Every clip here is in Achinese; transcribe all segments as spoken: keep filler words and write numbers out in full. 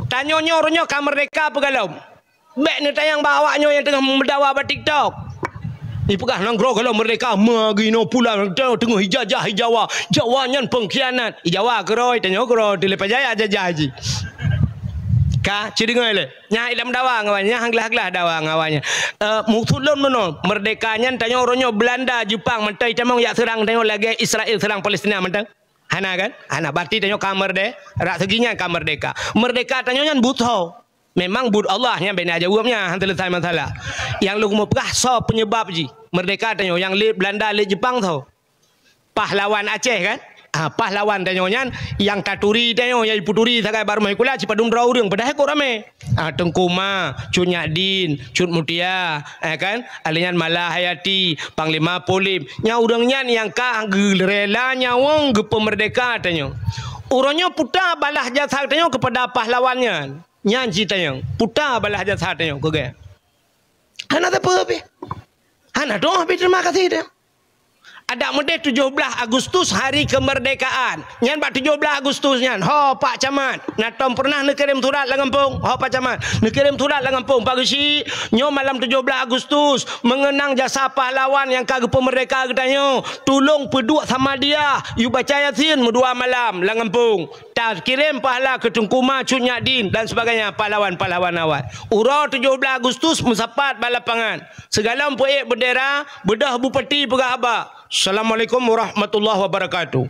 Tanyoe nyoe uroe nyoe ka meurdeka peue gohlom. Bék neutanyong bak awak nyoe nyang teungoh meudawa bak TikTok. Ipeugah nanggroe gohlom meurdeka, meugi noe pulan teungoh ijajah i Jawa. Jawa nyan pengkhianat. I Jawa keudroe, tanyoe keudroe, teuleupah jaya jajah jih. Ka, ci deungoe lé. Nyan lam dawa ngon awak nyan, nyan han glah-glah dawa ngon awak nyan. Eh, maksud lôn meunoe, meurdeka nyan tanyoe uroe nyoe Beulanda, Jeupang mantong jitamong jak seurang tanyoe lagée Israel seurang Palestina mantong. Hana kan? Hana, berarti tanyoe ka meurde-, rak seugi nyan ka meurdeka. Meurdeka tanyoe nyan buet soe? Memang buet Allah nyan, bék na jaweueb nyan, han seuleusai masalah. Nyang lôn keumeung peugah soe peunyebab jih? Meurdeka tanyoe nyang lé Beulanda, lé Jeupang soe? Pahlawan Aceh kan? Ah, pahlawan tanyoe nyan nyang taturi tanyoe, nyang jipeuturi sagai bak rumoh sikula sipadum droe ureuëng, padahai kok ramé. Ah, Teungku Umar, Cut Nyak Din, Cut Mutia, eh kan? Alèh nyan Mala Hayati, Panglima Polip. Nyan ureuëng nyan nyang ka geurela nyawöng geupeumeurdeka tanyoe. Uroe nyoe peue ta balah jasa tanyoe keupada pahlawan nyan. Nyan cit tanyoe, peue ta balah jasa tanyoe keu geuh. Hana teupeu pih. Hana dong pih terima kasih dia. Adak meudeh tujoh blaih Agustus hari kemerdekaan. Nyan bak tujoh blaih Agustus nyan, ho Pak Camat, na tom pernah neukirém surat lam gampông? Ho Pak Camat, neukirém surat lam gampông, Pak Geuchik, nyoe malam tujoh blaih Agustus, mengenang jasa pahlawan nyang ka geupeumeurdeka geutanyoe, tulông peuduek Samadiyah, yue baca Yasin meudua malam lam gampông. Takirém pahala keu Teungku Umar, Cut Nyak Din dan sebagainya, pahlawan-pahlawan awai. Uroe tujoh blaih Agustus meusapat bak lapangan. Sigohlom peuék beundera, beudôh bupati peugah haba, "Assalamualaikum warahmatullahi wabarakatuh."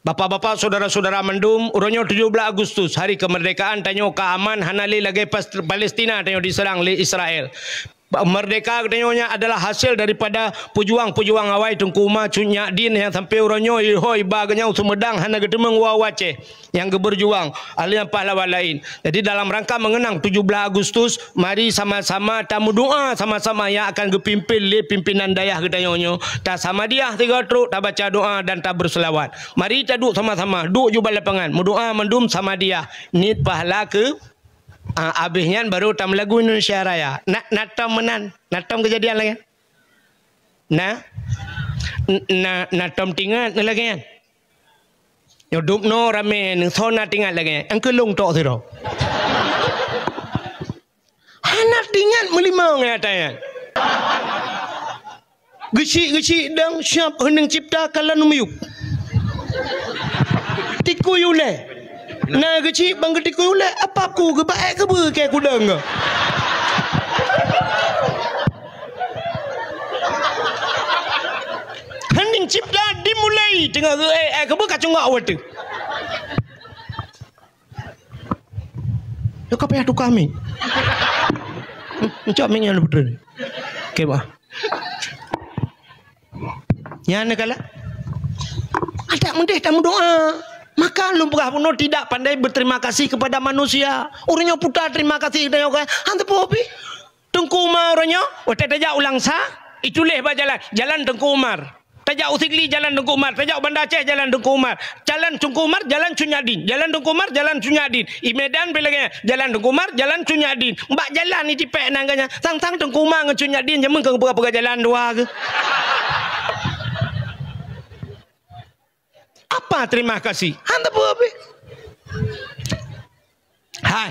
Bapak-bapak, saudara-saudara mandum, uroe nyoe tujoh blaih Agustus, hari kemerdekaan tanyoe ka aman, hana lé lagée pas-, Palestina tanyoe diserang lé Israel. Ba-, merdeka geutanyoe nyan adalah hasil daripada peujuang-peujuang awai Teungku Umar, Cut Nyak Din nyang sampoe uroe nyoe ihôi ba geutanyoe Sumedang hana geuteumeung wa-wa Aceh nyang geubeujuang, alèh nyan pahlawan laén. Jadi, dalam rangka mengenang tujoh blaih Agustus, mari sama-sama tameudoa sama-sama nyang akan geupimpin lé pimpinan dayah geutanyoe nyoe. Tasamadiyah sigoe trok, tabaca doa dan taberselawat. Mari taduek sama-sama, duek ju bak lapangan, meudoa mandum samadiyah, niet pahala keu Ah, abéh nyan baru tameulagu Indonesia Raya. Na, na tom meunan, na tom keujadian lagée nyan? Na, n-, na, na tom tingat lagée nyan. Nyoe dub noe ramé, soe na tingat lagée nyan? Engkeulong tok sidroe. Hana tingat meulimong nyan ata nyan. Geuchik-geuchik dong siab heuneng cipta kalon miyueb. Tikui ulée. Na geuchik ban geutikui ulée, apa ku geuba ék keubeue keu kudeueng? Heuneng cipta dimulai teungoh geuék ék keubeue ka cunggok watée. Nyoe ka payah tukang mic. Hmm, encok mic nyan, Putri. Oke, bah. Nyan kala. Adak meudeh tameudoa. Maka lôn peugah bunoe tidak pandai berterima kasih kepada manusia. Ureuëng nyoe puta terima kasih geutanyoe kan. Han teupeu pih. Teungku Umar uroe nyoe, watée tajak u Langsa, ituléh bak jalan, Jalan Teungku Umar. Tajak u Sigli, Jalan Teungku Umar. Tajak u Banda Aceh, Jalan Teungku Umar. Jalan Teungku Umar, Jalan Cut Nyak Din. Jalan Teungku Umar, Jalan Cut Nyak Din. I Medan pih lagée nyan, Jalan Teungku Umar, Jalan Cut Nyak Din. Bak jalan itipék nan geuh nyan. Sang-sang Teungku Umar ngon Cut Nyak Din jameun keu peugah-peugah jalan dua geuh. Apa terima kasih? Han teupeu pih. Hai.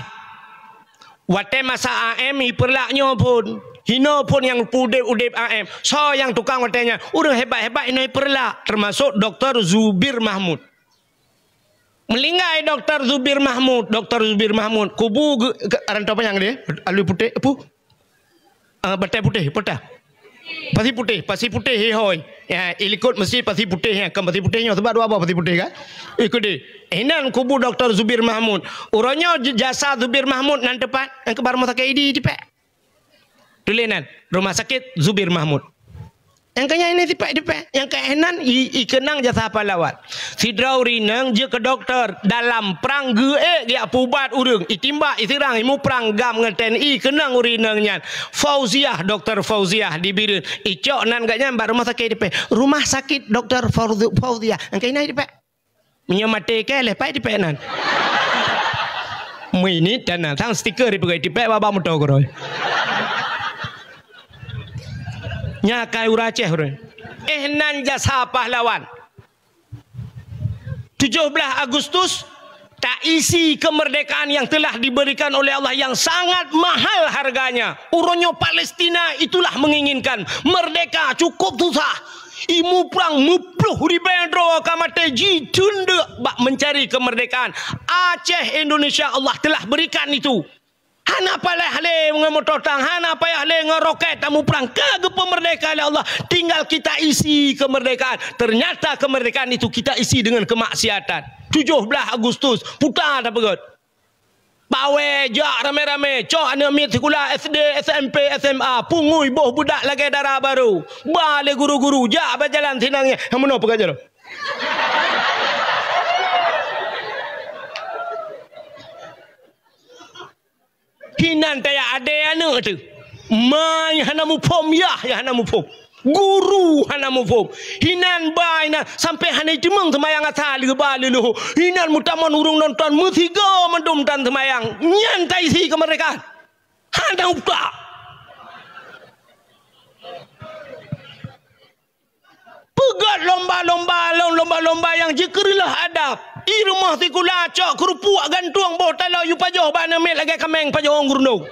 Watée masa A M hipeurlak nyoe phon, hinoe phon nyang peudeb-udeb A M. Soe nyang tukang watée nyan? Ureuëng hebat-hebat hinoe hipeurlak, teumasok Doktor Zubir Mahmud. Meulinggai Doktor Zubir Mahmud, Doktor Zubir Mahmud, kubu geu-, ke-, rantau panyang deh, alui putéh, apu? Ah, Batée Putéh, peue teuh? Pasi Putéh, Pasi Putéh, hei hôi. Ya, i likot meuseujid Pasi Putéh, ya, kon Pasi Putéh nyoe, sabab dua boh Pasi Putéh, kan? Ikut deh. Inan kubu Doktor Zubir Mahmud. Uroe nyoe j-, jasa Zubir Mahmud nan teupat, nyang keuba rumoh sakét Idi tipék. Tuléh nan, Rumah Sakit Zubir Mahmud. Nyang keu nyan ini tipék-tipék. Nyang keu inan i, ikeunang jasa pahlawan. Sidroe ureuëng inong jeuet keu dokto dalam prang geuék geujak peuubat ureuëng. Itimbak, iseurang, imuprang GAM ngon T N I, keunong ureuëng inong nyan. Fauziah, Doktor Fauziah di Bireuen. Icok nan geuh nyan bak rumah sakit dipéh. Rumah sakit Doktor Fauzi-, Fauziah. Nyang keu inan dipék. Meunyoe maté keu lheueh pai dipék nan. Meuinit dan nan sang stiker dipeugah dipék bak, bak moto keudroe. Nyan kai ureuëng Aceh ureuëng. Eh, nan jasa pahlawan. Tujoh blaih Agustus, Taisi kemerdekaan yang telah diberikan oleh Allah yang sangat mahal harganya. Uroe nyoe Palestina itulah menginginkan merdeka, cukup susah. Imuprang meuploh ribèe droe ka maté jiteuntèe bak mencari kemerdekaan. Aceh, Indonesia, Allah telah berikan itu. Hana payah lé ngon moto tang, hana payah lé ngon roket tamuprang. Ka geupeumeurdeka lé Allah, tinggal kita isi kemerdekaan. Ternyata kemerdekaan itu kita isi dengan kemaksiatan. Tujoh blaih Agustus, puta tapeugöt. Bawé jak ramé-ramé, cok aneuk miet sikula S D, S M P, S M A, pungui boh budak lagèe dara barô. Ba lé guru-guru, jak bak jalan sinan nyan. Nyang meunoe peugah jaroe. Hinan tajak adé aneuk teuh. Ma nyang hana muphom, yah nyang hana muphom. Guru hana muphom. Hinan ba inan sampai hana jiteumeung seumayang asa leuba leuloh. Hinan meutamong ureueng nonton meusigoe mandum tan seumayang. Nyan taisi kemerdekaan. Hana utak. Peugöt lomba-lomba, lom-, lomba-lomba nyang jikeureuleuh adab. I rumoh sikula cok keurupuk gantueng boh taloe yue pajoh bak aneuk miet lagèe kaméng pajoh ureueng gurundong.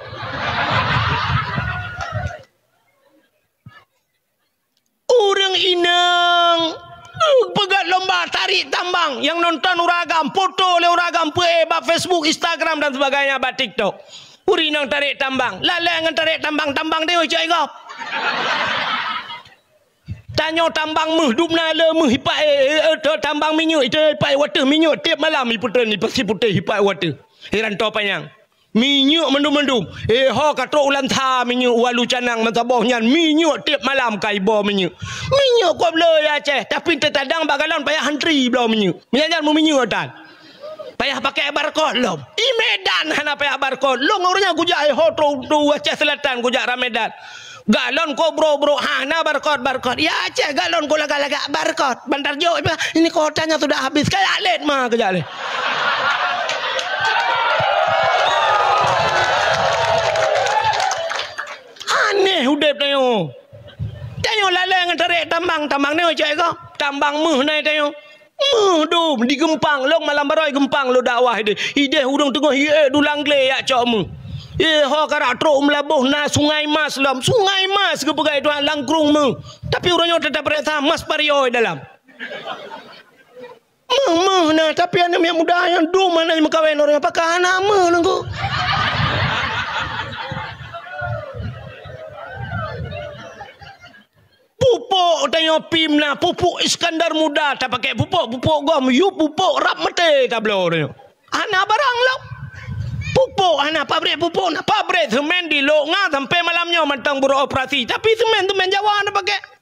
Ureueng inong, peugöt lomba tarék tambang nyang nonton ureueng agam, poto lé ureueng agam peuék bak Facebook, Instagram dan sebagainya, bak TikTok. Ureueng inong tarék tambang, lalè ngon tarék tambang, tambang deungon cok i gob. Tanyoe tambang méuh dum na le méuh ipak, eh, eh, eh, tambang minyeuk, itu ipak watèe minyeuk tiep malam iputeun, ipak si putéh ipak watèe. Iranto panyang. Minyeuk mandum-mandum. Eh, ho ka trok u Lansa minyeuk, u Alu Canang meusaboh nyan minyeuk tiep malam ka iboh minyeuk. Minyeuk kok bloe ya Aceh, tapi teutadang bak galon payah antri bloe minyeuk. Meunyan nyan meuminyeuk tan. Payah pakai barcode lom. I Medan hana payah barcode. Lôn ureueng nyan kujak, eh, ho trok u Aceh Selatan kujak rang Medan. Galon kok brok-brok, hana barcode, barcode. Ya Aceh galon kok lagak-lagak barcode. Bantar jok, ini kuotanya sudah habis. Kajak lét ma kajak lé. Aneh udép tanyoe. Tanyoe lalè ngon tarék tambang, tambang nyoe cok i gob. Tambang méuh na i tanyoe. Méuh dum di Geumpang, lôn malam baroe Geumpang lôn dakwah idéh. Idéh ureueng teungoh iék dulang glé jak cok méuh. Eh, ho karap trok u Meulaboh na Sungai Mas lom. Sungai Mas geupeugah Tuhan, Langkrung méuh. Tapi uroe nyoe teutap reksa mas pario dalam. Méuh, méuh na, tapi aneuk miet muda nyang dum hana meukawen uroe nyoe, pakon hana méuh nunggu. Pupuk tanyoe pim na, pupuk Iskandar Muda tapakèk, pupuk, pupuk gom, yue pupuk rab maté tabloe tanyoe. Hana barang lom. Pupuk hana, pabrik pupuk na, pabrik seumén di Lhok Nga sampai malam nyoe mantong beureuoperasi, tapi seumén, seumén Jawa tapakèk.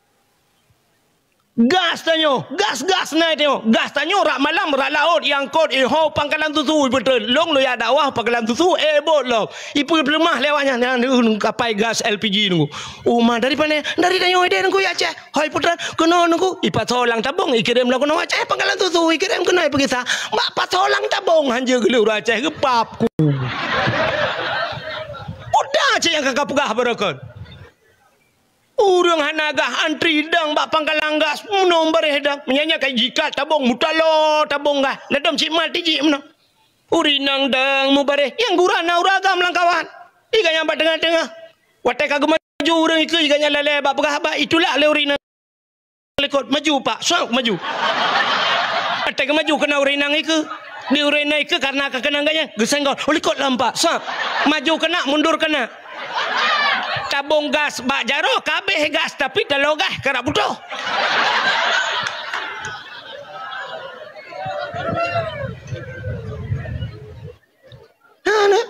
Gas tanyoe, gas-gas na tanyoe. Gas tanyoe rab malam, rab laôt, iangkot, iho Pangkalan Susu, ipeutreun. Lôn lôn jak dakwah Pangkalan Susu, eh, bot lom. Ipeuleumah lé awak nyan, nyan, uh, kapai gas L P G nunggu. Uma dari pane? Dari tanyoe idéh nunggu ya Aceh. Hoi putra, keunoe nunggu. Ipasoe lam tabong, ikirém lom keunoe Aceh, Pangkalan Susu, ikirém keunoe peugisa. Mak pasoe lam tabong, hanjeuet geuleuh ureueng Aceh, geupap ku. Udah cit nyang ka kapeugah barokon. Ureueng hana gas antri dang bak pangkalan gas, meunoe bareh dang. Meunyan nyan ka jikat tabong, mutaloe tabong gas. Ladom cit mat tijik meunoe. Ureueng inong dang mubareh, nyang gura na ureueng agam lam kawan. Iga nyang bak teungoh-teungoh. Watèe ka geumaju ureueng ikeue, iga nyang lalè bak peugah haba, itulak lé ureueng inong likot, maju pak, sok maju. Watèe geumaju keunan ureueng inong ikeue. Di ureueng inong ikeue kareuna ka keunan gaya, geusenggol, oh, likot lom pak, sok. Maju keunan, mundur keunan. Tabong gas bak jaroe ka abéh gas, tapi taloe gas karap putôh. Hana.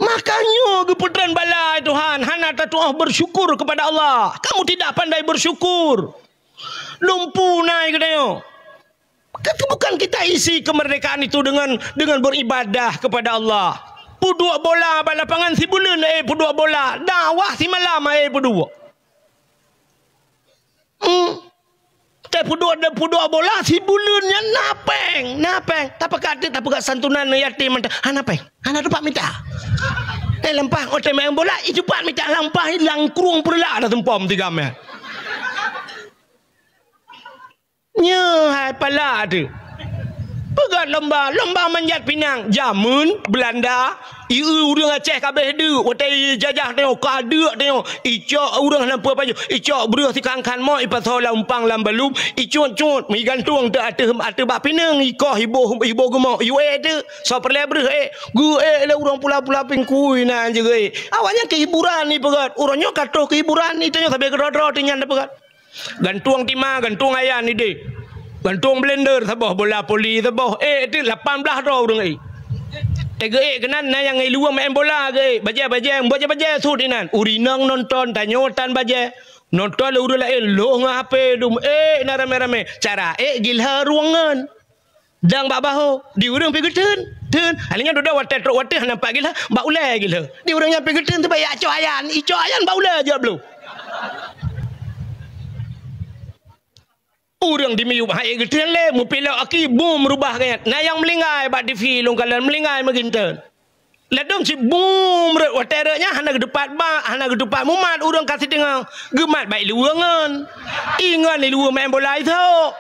Makanya geupeutreun bala, Tuhan, hana tatuoh bersyukur kepada Allah. Kamu tidak pandai bersyukur. Lumpu na geutanyoe. Kan bukan kita isi kemerdekaan itu dengan, dengan beribadah kepada Allah. Peuduek bola bak lapangan sibuleuen, eh, peuduek bola. Dakwah simalam, eh, peuduek. Hmm. Teuh peuduek, peuduek bola sibuleuen nyan na péng, na péng. Tapeugah, tapeugah santunan yatim, hana péng. Hana teumpat mita. Eh, lempah, oh, teuh main bola, ih, teumpat mita lampah, langkrueng peureulak dah seumpom tiga meh. Nyoe hai pala teuh. Peugah lomba, lomba manjat pinang. Jameun Beulanda, i ureuëng Aceh ka abéh deuk, watée jajah tanyoe, ka deuk tanyoe, icok ureuëng hana peue pajoh, icok breueh sikhan-khan mok, ipasoe lam umpang lam balum, icut-cut, igantung teuk ateueh, ateueh bak pineung, ikoh iboh, iboh geumok, iwée teuk, soe peureulée breueh ék, geuék lé ureuëng pula-pula pingkui na jeuet. Awaknyan keuhiburan ipeugét, uroe nyoe ka troh keuhiburan, i tanyoe sabe keudroe-droe teuh nyan tapeugét. Gantueng tima, gantueng ayan ideh. Gantueng blender saboh, bola voli saboh. Eh, itu lapan belas droe ureuëng eh. Teuga eh keunan na nyang iluwa main bola ge. Bajée-bajée, bajée-bajée sut inan. Ureuëng inong nonton, tanyoe tan bajée. Nonton lé ureuëng laén, loh ngon H P dum. Eh, na ramé-ramé. Cara eh gila ruangan. Dang bak baho, di ureuëng pi geuteun, teun. Akhirnya dudoe watée trok watée nampak gila, bak ulée gila. Di ureuëng nyang pi geuteun tu bayak cok ayan, icok ayan bak ulée jaweueb bloe. Ureuëng di miyueb hai geuteun lé, mupilok aki bum rubah gét. Na nyang meulinggai bak T V lungkalan meulinggai meuginteun. Ladom cit bum rot watée rot nyan hana geutupat bak, hana geutupat mumat ureuëng ka sideungoe geumat bak iluweungan. Ingat iluweung main bola isok.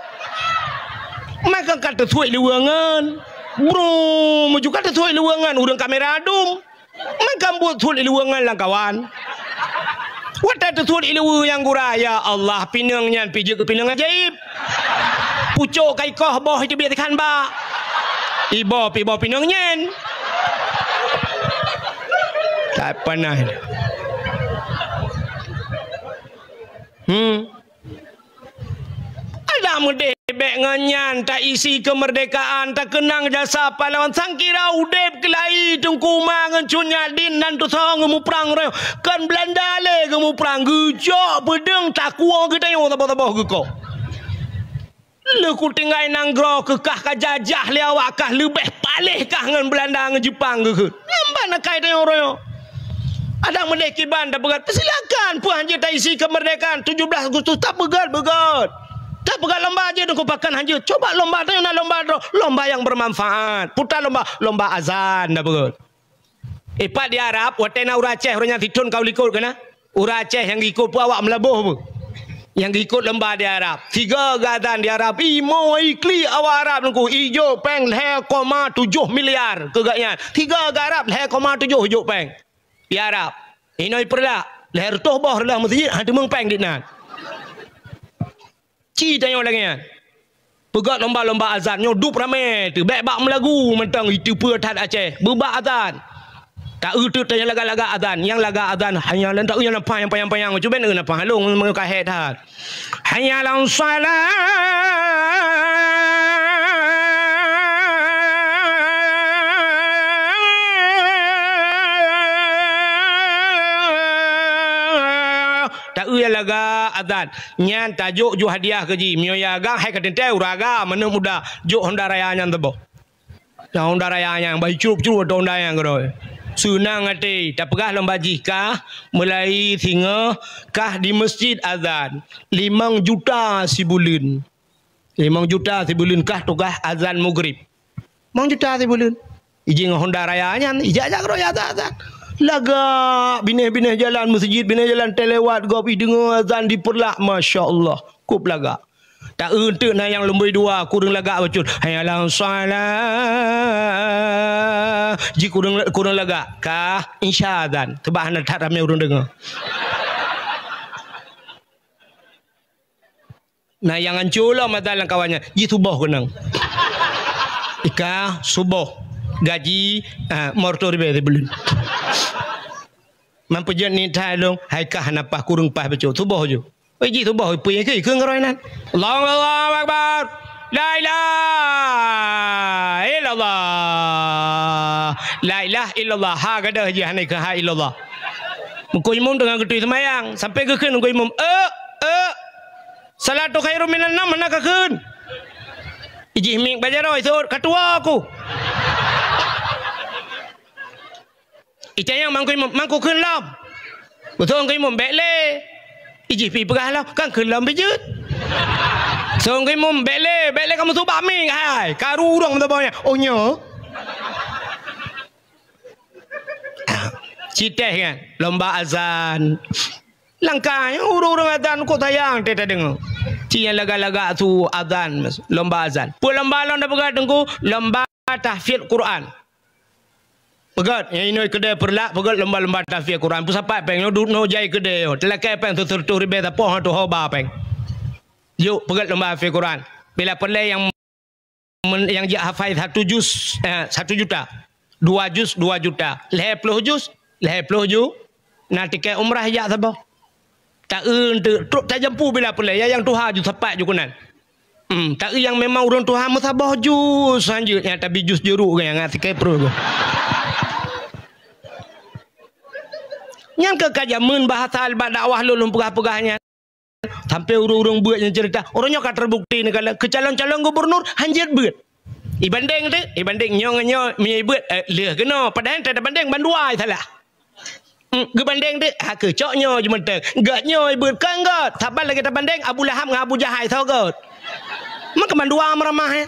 Maka ka teusuek iluweungan. Brum, muju ka teusuek iluweungan ureuëng kamera dum. Maka buet suet iluweungan lam kawan. Watée teusuet iluweung nyang gura, ya Allah, pineung nyan pijeuet keu pineung ajaib. Pucok ka ikoh boh itu biet ikan bak. Iboh pi boh pineung nyan. Tak pernah. Hmm. Adak meudeh bék ngon nyan, taisi keumeurdekaan, takeunang jasa pahlawan, sangkira udeb keulayi Teungku Ma ngon Cut Nyak Dhien nan tusoe geumuprang roh. Kon Beulanda lé geumuprang, geujok peudeueng takuwoe geutanyoe saboh-saboh geukoh. Lheueh kutinggai nanggroe keu kah ka jajah lé awak kah leubeh paléh kah ngon Beulanda ngon Jeupang geukheun. Nyan ban akai tanyoe uroe nyoe. Adak meudeh kiban tapeugét, silakan, peue hanjeuet taisi keumeurdekaan tujoh blaih Agustus, tapeugét-peugét. Tapeugét lomba jeuet, Teungku, pakon hanjeuet. Coba lomba tanyoe na lomba droe, lomba nyang beumanfaat. Puta lomba, lomba azan tapeugét. Ipat di Arab, watée na ureuëng Aceh, ureuëng nyang sithon ka u likot keunan. Ureuëng Aceh nyang geukot peue awak meulaboh peue? Nyang geukot lomba di Arab. Sigoe geuazan di Arab. Ih, mo iklik awak Arab nungku. Ijok péng lhée koma tujoh miliar keu gobnyan. Sigoe geu Arab lhée koma tujoh ijok péng. Di Arab. Inoe ipeureulah. Lhée reutôh boh reulah meuseujid, han teumeung péng dinan. Ci tanyoe lagée nyan. Peugét lomba-lomba azan nyoe dup ramé teuh, bék bak meulagu mantong, iteupeue that Aceh. Beubak azan. Ta-eu teuk tanyoe lagak-lagak azan. Nyang lagak azan, hanya lan ta-eu nyang napah nyang panyang-panyang. Cuba eu napah halong meunyoe ka hék that. Hayya 'alas shalah. Ta-eu nyang lagak azan. Nyan tajok ju hadiah keu jih. Meunyoe ya agam hai ka teuntée ureuëng agam manök muda, jok honda raya nyan teuboh. Nyang honda raya nyan bai crup-crup atau honda nyang keudroe. Seunang até, tapeugah lom bak jih kah meulai singoh kah di meuseujid azan limong juta sibuleuen. Limong juta sibuleuen kah tugaih azan mugrib. Limong juta sibuleuen. Ijih ngon honda raya nyan, ijak-jak keudroe azan-azan. Lagak binéh-binéh jalan meuseujid, binéh jalan teulewat gob, ideungoe azan dipeurlak, masya Allah, kop lagak. Ta-eu teuk na nyang lumboi dua, kureueng lagak bacut. Hayya 'alas shalah. Jih kureueng, kureueng lagak. Kah, insya azan. Sebab hana that ramé ureueng deungoe. Na nyang anco lom azan lam kawan nyan, jisuboh keunong. Ika suboh. Gaji, ah, morto ribée sibuleuen. Mampu jeuet ni thai lôn, hai kah na paih kureueng paih bacut. Suboh ju. Oi, jisuboh, peue nyang keu, keu ngeuroi nan. Allahu, Allahu Akbar. La ilaha illallah. La ilaha illallah. Ha gadôh jih hana keu ha illallah. Meuko imum teungoh geutui seumayang, sampai geukheun meuko imum, "Eh, eh." Salatu khairum minan naum hana kakheun. Ijih mieng bak jaroe sot, "Ka tuwoe ku." Itanyong mangku imum, "Mangku kheun lom." Beutôi mangku imum, "Bék lé." Ijih pi peugah lom, "Kan kheun lom pi jeuet." So mangku imum, "Bék lé, bék lé kamoe subah mieng hai." Karu ureueng meusaboh nyan. Oh nyo. Citeh kan, lomba azan. Langkah, ureueng-ureueng azan kok sayang teuh tadeungoe. Ci nyang lagak-lagak su azan, lomba azan. Peue lomba lôn tapeugah Teungku? Lomba tahfiz Quran. Peugét, nyang inoe keudè Peureulak, peugét lomba-lomba tahfiz Quran. Peusapat péng, nyoe duek nyoe jai keudè nyoe. Teulakèe péng sireutôh ribèe sapoh, han tuho ba péng. Yuk, peugét lomba tahfiz Quran. Bila peureulèe nyang men-, nyang jak hafai satu juz, eh, satu juta. Dua juz, dua juta. Lhèe plôh juz, lhèe plôh ju-, na tikèt umrah jak saboh. Ta-eu teuk trok tajampu bila peureulèe, ya nyang tuha ju sapat ju keunan. Hmm, ta-eu nyang memang ureueng tuha meusaboh juz hanjeuet nyang tabi juz juruk nyang ngat sikèe pruet. Nyan keuh ka jameun bahasa bak dakwah lôn, lôn peugah-peugah nyan. Sampoe ureueng-ureueng beuet nyang ceurita, uroe nyoe ka teubukti neukalon keu calon-calon gubernur hanjeuet beuet. Ibandeng teuh, ibandeng nyoe ngon nyoe meunyoe ibeuet, eh, lheueh keunoe, padahai tabandeng bandua salah. Hmm, geubandeng teuh, ha keucok nyoe jimeuteueng. Gét nyoe ibeuet, kon gét. Saban lagèe tabandeng Abu Lahab ngon Abu Jahai, soe gét? Man keu mandua meuramah, eh.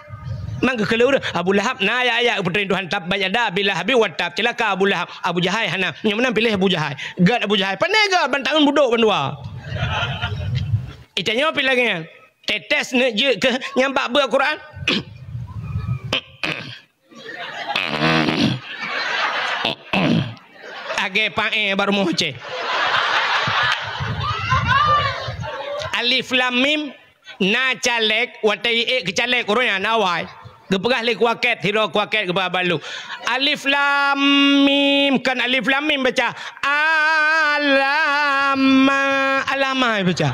Man keu keuleuh Abu Lahab na ayat-ayat, "Peutrön Tuhan, tabbat yada Abi Lahabin wa tab, ceulaka Abu Lahab." Abu Jahai hana. Nyang meunan piléh Abu Jahai. Gét Abu Jahai. Pané gét, ban tangan budok bandua. Itanyoe pih lagèe nyan. Tetes neuk jeuet keu nyang bak beuet Quran. Agé paé bak rumoh Aceh. Alif Lam Mim, na caleg, watèe ék keu caleg uroe nyan na awai. Geupeugah lé kuakét, sidroe kuakét geupeugah bak lôn. Alif Lam Mim, kon Alif Lam Mim baca. Alama, alama baca.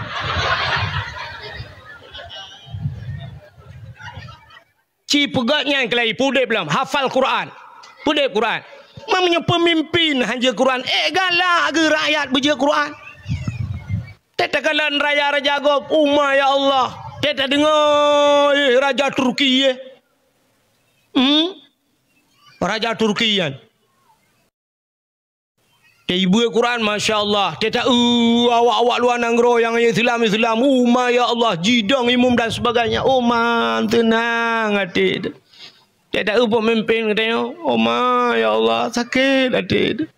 Ci peugét nyan keulai, peudép lom, hafal Quran. Peudép Quran. Meunyoe peumimpin hanjeuet Quran, ék galak geu rakyat beujeuet Quran. Teuka lôn raya raja gob, uma ya Allah. Teuka deungoe, eh, raja Turki, eh. Hmm? Raja Turki nyan. Teuka ibeuet Quran, masya Allah. Teuka, uh, awak-awak luwa nanggroe nyang Islam, Islam. Uma ya Allah, jidong imum dan sebagainya. Uma, teunang até. Teuka peumimpin katanya. Uma ya Allah, sakét até.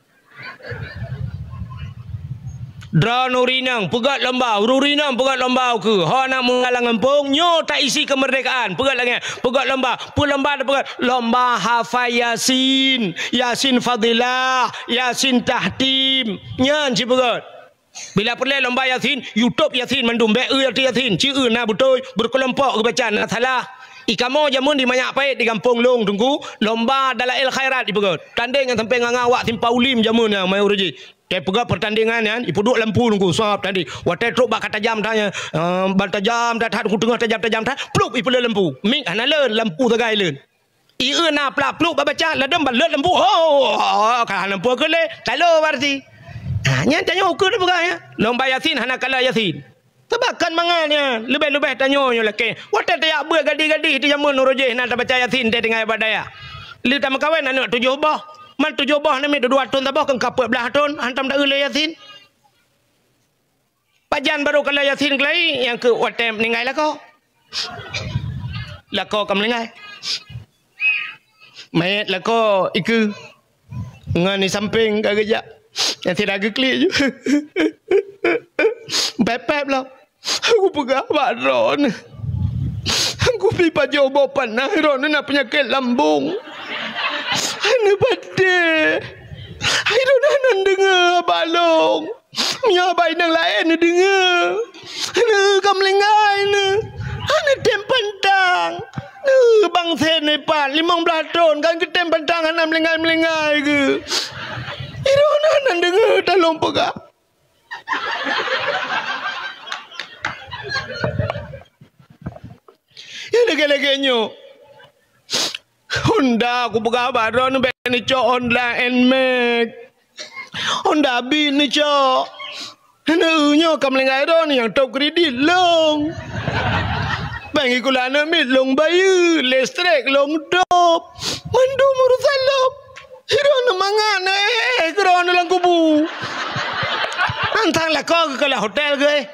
Droeneuh ureueng inong peugét lomba, ureueng inong peugét lomba ukeue. Ho na meugalang gampông, nyoe taisi keumeurdekaan. Peugét lagèe, peugét lomba, peue lomba tapeugét? Lomba hafai Yasin, Yasin Fadilah, Yasin Tahtim. Nyan ci peugét. Bila peureulèe lomba Yasin, YouTube Yasin mandum, bèk eu Yasin, ci eu na beutôi, beukeulompok geubaca na salah. Ikamoe jameun di Manyak Payet di gampông lôn Teungku, lomba Dalail Khairat ipeugét. Tandeng nyang sampoe ngon awak Simpang Ulim jameun nyan, mayu ruji. Teupeugah peurtandingan nyan, ipeuduek lampu Teungku, sab tadi. Watèe trok bak ka tajam that nyan, eh, ban tajam that, that, Teungku teungoh tajam-tajam that, plup, ipeuleuet lampu. Mik hana leuet, lampu sagai leuet. Ieu na plak plup bak baca, ladôm ban leuet lampu. Oh, ka hana lampu keu lé, talo berarti. Ha, nyan tanyoe ukeue teupeugah nyan. Lomba Yasin hana kala Yasin. Teubakan mangat nyan, leubeh-leubeh tanyoe nyoe lakèe. Watèe tajak beuet gadih-gadih di jameun uroe jih na tabaca Yasin teuh tinggai bak dayah. Lheueh tameukawen aneuk tujoh boh. Man tujoh boh namiet dua thôn saboh keu ka peuet blah thôn, hantom ta-eu lé Yasin. Pajan barô kala Yasin keulai, nyang keu watèe meuninggai lakoe. Lakoe ka meuninggai. Manyét lakoe ikeue. Ngon di sampéng ka geujak. Nyang sira geuklik ju. Pép-pép lom. Aku peugah bak droeneuh. Aku pi pajoh boh panah, droeneuh na peunyakét lambông. Hana patéh. Hai droeneuh hana deungö haba lôn. Meunyoe haba inong laén neudeungö. Hana ka meulinggai neuh. Hana tem pantang. Neuh bangsa neuh pat limong blaih thôn kan geutem pantang hana meulinggai-meulinggai geuh. Droeneuh hana deungö talôn peugah. Nyang lagèe-lagèe nyoe. Honda, kupeugah bak droeneuh bèk neucok Honda Nmax. Honda Beat neucok. Hana, nyoe ka meulinggai droeneuh nyang top kredit lôn. Péng sikula aneuk miet lôn bayeue, listrik lôn top. Mandum urusan lôn. Sidroe mangat neu, eh, eh, sidroe neu lam kubu. Nyan sang lakoe geukalon hotel geuh, eh.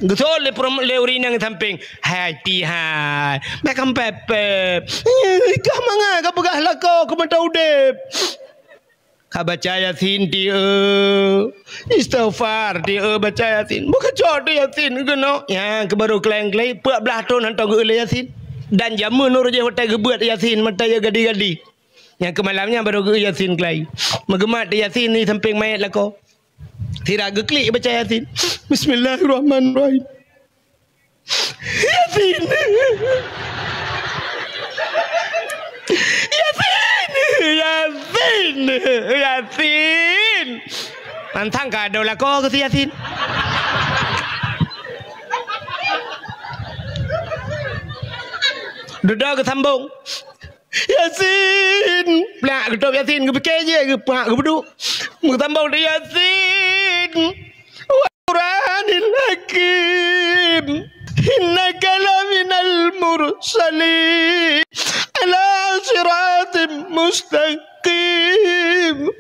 Geusot lé peurum-, lé ureueng inong sampéng. Hai, pihai. Bèk kampèp-pèp. Eh, kah mangat kapeugah lakoe keu mata udép. Ka baca Yasin ti, eh. Istighfar ti, eh, baca Yasin. Meukeujot ti Yasin keunoe. Nyang keuh barô keulayang-keulayang, peuet blah thon hantom geu-eu lé Yasin. Dan jameun uroe jih watèe geubeuet Yasin, mata ya gadi-gadi. Nyang keuh malam nyan barô geu-eu Yasin keulai. Meugeumat ti Yasin di sampéng manyét lakoe. Sira geuklik baca Yasin. Bismillahirrahmanirrahim. Yasin. Yasin. Yasin. Yasin. Mantang ka ada lakoe keu si Yasin. Dudoe geusambong. Yasin! Plak geutôb Yasin, geupike jih, geupak, geupeuduek. Meusambong di Yasin. Wal Qur'anil Hakim. Innaka laminal mursalin. Ala siratim mustaqim.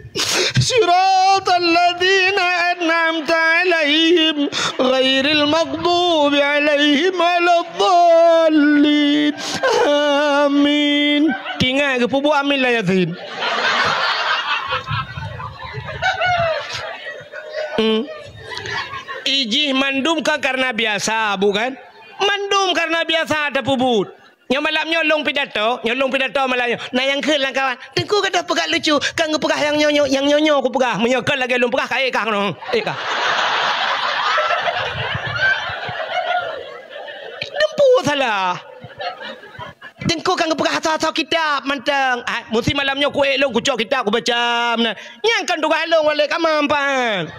Siratal ladzina an'amta 'alaihim ghairil maghdubi 'alaihim waladdallin. Amin. Ingat geupeubuet amin lam Yasin. Hmm. Ijih mandum kan karena biasa, bukan? Mandum karena biasa tapeubuet. Nyoe malam nyoe lôn pidato, nyoe lôn pidato malam nyoe. Na nyang kheun lam kawan, "Teungku gata peugah lucu, ka geupeugah nyang nyoe nyoe, nyang nyoe nyoe kupeugah. Meunyoe kon lagèe lôn peugah, ka ék kah keunoe. Ék kah." Teungku salah. Teungku ka geupeugah asoe-asoe kitab mantong. Ah, musti malam nyoe kuék lôn kucok kitab kubaca meunan. Nyan kan tugaih lôn walek amam pan.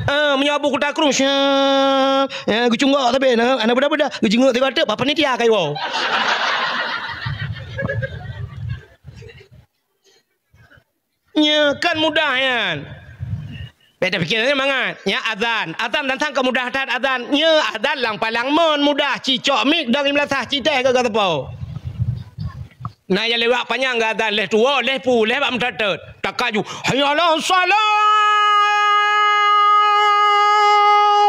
Ah, meunyoe Abu Kuta Krueng, syah, ya, geucunggok sabe, nah, aneuk beuda-beuda, geucunggok tiga teuk, bak panitia kayu. Nya kan mudah nyan. Beda pikir mangat. Nya azan. Azan dan sangka mudah that azan. Nya azan lam palang mon mudah. Cicok mik dong imlasah citai ke gatepo. Na ya lewat panyang gata leh tuwo, leh pu, leh bak meutetet. Takaju, "Hayya 'alas shalah!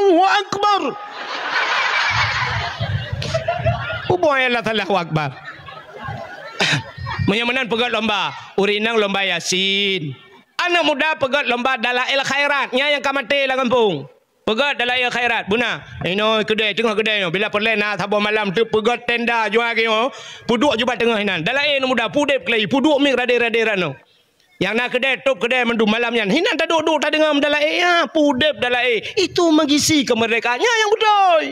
Allahu Akbar!" Ubo ya lah Allahu Akbar. Meunyoe meunan peugöt lomba, ureueng inong lomba Yasin. Aneuk muda peugöt lomba dalail khairat, nyan nyang ka maté lam gampông. Peugöt dalail khairat, beuna. Inoe keudè, teungoh keudè nyoe. Bila peureulèe na saboh malam teuk peugöt tenda jua geuh nyoe. Peuduek ju bak teungoh inan. Dalail aneuk muda, peudép keulayi, peuduek miek radé-radé ranoe. Nyang na keudè, tôb keudè mandum malam nyan. Hinan taduek-duek tadeungoe meudalail, ya, peudép dalail. Itu mengisi kemerdekaan. Nyan nyang beutôi.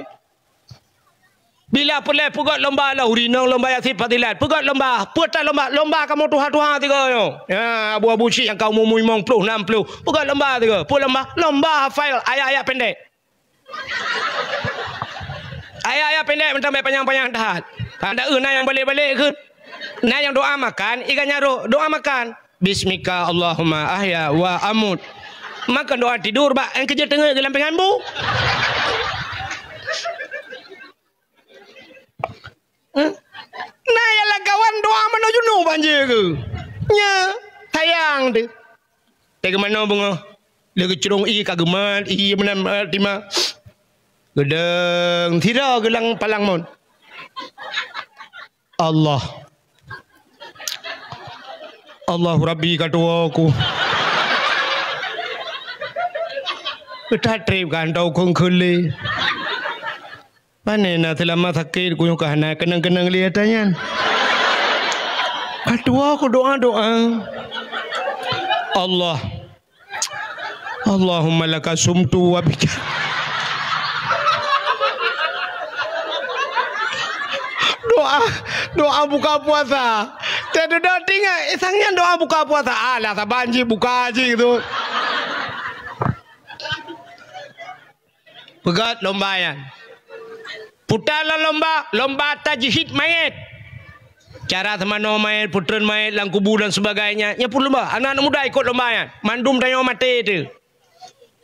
Bila peureulèe peugöt lomba lah, ureueng inong lomba Yasin fadilat. Peugöt lomba, peue that lomba, lomba kamoe tuha-tuha sigoe nyoe. Ya, abu-abu syik nyang ka umu-umu limong ploh, nam ploh. Peugöt lomba sigoe. Peue lomba? Lomba hafal ayat-ayat pendek. Ayat-ayat pendek mantong bèk panyang-panyang that. Tanda eu na nyang balek-balek kheun. Na nyang doa makan, iga nyarok doa makan. Bismika Allahumma ahya wa amut. Makan doa tidur bak, eh, keujeuet teungeut geulam pingan bu. Eh? Na nyang lam kawan doa manoe junub banjir keu. Nya, sayang teuh. Teuh keu manoe beungoh. Lé geucrông ié ka geumat, ié meunan, eh, tima. Geudong, sidroe geulang palang mot. Allah. Allahu Rabbi ka tuwoe ku. That trép kan tau kheun-kheun lé. Pane na seulama sakét ku nyoe ka hana keunong-keunong lé ata nyan. Ka tuwoe ku doa-doa. Allah. Allahumma laka sumtu wa bika. Doa, doa buka puasa. Teuh dudoe tingat, eh, sang nyan doa buka puasa. Alah, saban jih buka jih tu. Peugöt lomba nyan. Puta lom lomba, lomba tajhid mayét. Cara seumanoe mayét, peutreun mayét lam kubu dan sebagainya. Nyan pun lomba. Aneuk-aneuk muda ikot lomba nyan. Mandum tanyoe maté teuh.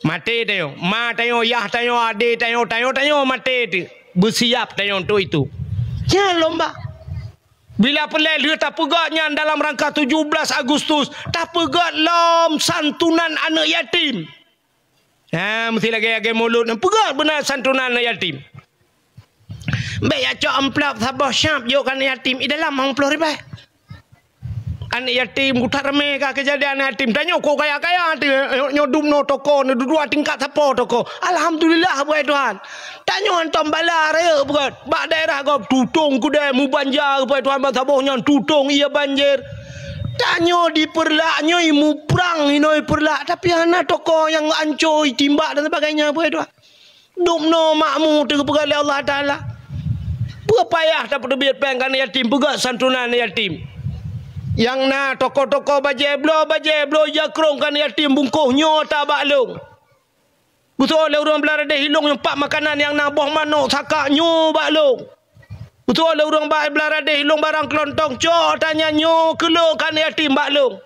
Maté tanyoe. Ma tanyoe, yah tanyoe, adé tanyoe, tanyoe, tanyoe maté teuh. Beusiap tanyoe untuk itu. Nyan lomba. Bila peureulèe lheueh tapeugöt nyan dalam rangka tujuh belas Agustus, tapeugöt lom santunan aneuk yatim. Ha, meusti lagèe-lagèe mulod nyan. Peugöt beuna santunan aneuk yatim. Bèk jak cok amplop saboh syap jok keu aneuk yatim, i dalam limong ploh ribèe. Aneuk yatim, ku that ramé ka keujadian aneuk yatim. Tanyoe kok kaya-kaya, nyoe dum noe toko, nyoe dudoe tingkat sapo toko. Alhamdulillah, buet Tuhan. Tanyoe hantom bala rayeuk beugét. Bak daerah gob tutong keudè mubanja, buet Tuhan, ban saboh nyan tutong ié banjir. Tanyoe di Peureulak nyoe muprang inoe Peureulak, tapi hana toko nyang anco, itimbak dan sebagainya, buet Tuhan. Dum noe makmu teupeugah lé Allah Taala. Peue payah tapeuteubiet péng keu aneuk yatim, peugah santunan aneuk yatim. Nyang na toko-toko bajée bloe, bajée bloe jakrong keu aneuk yatim bungkôh nyoe ata bak lôn. Beutôi lé ureuëng Beuladeh Ilong nyoe pat makanan nyang na boh manok saka nyoe bak lôn. Beutôi lé ureuëng ba-, Beuladeh Ilong barang keulontong cok ata nyan nyoe keu lôn keu aneuk yatim bak lôn.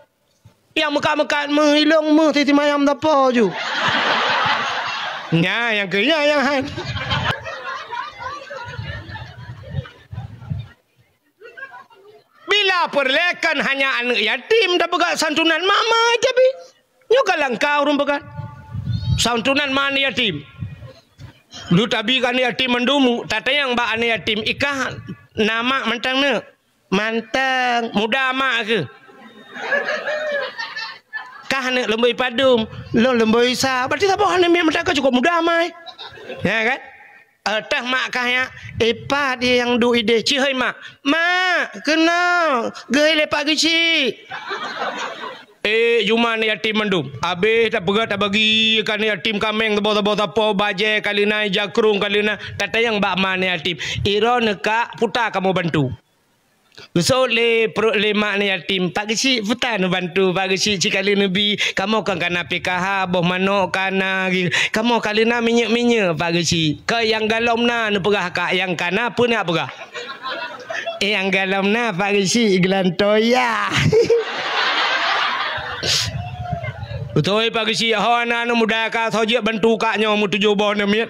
Nyang meukat-meukat meuh ilong meuh siti mayam sapo ju. Nya nyang keu nya nyang han. Bila peureulée kan hanya aneuk yatim tapeugah santunan mama tapi. Nyoe ka langka ureuëng peugah. Santunan ma aneuk yatim. Lu tabi keu aneuk yatim mandum, tatanyong bak aneuk yatim ikah na mak mantong neuk. Mantong, muda mak keuh. Kah neuk leumbôi padum, lôn leumbôi sa. Berarti saboh aneuk miet mantong ka cukôp muda mai. Ya kan? Eh, teuh mak kah nyak, eh, pat nyang duek idéh, cit hôi mak. Mak, keunoe, geuhôi lé Pak Geuchik. Eh, juma aneuk yatim mandum. Abéh tapeugah tabagi keu aneuk yatim kaméng saboh-saboh sapo, bajée ka lheueh na, jakrong ka lheueh na, tatanyong bak ma aneuk yatim. Iroe neukak, peue ta kamoe bantu. Geusot lé pruet lé mak aneuk yatim, Pak Geuchik, peue ta neubantu, Pak Geuchik, cit ka lheueh neubi, kamoe kan kana P K H, boh manok kana, kamoe ka lheueh na minyeuk-minyeuk, Pak Geuchik. Keu nyang galom na neupeugah kak, nyang kana peue neuk peugah? Eh, nyang galom na, Pak Geuchik, geulantoe ya. Beutôi, Pak Geuchik, ho na aneuk muda ka soe jeuet bantu kak nyoe meutujoh boh aneuk miet.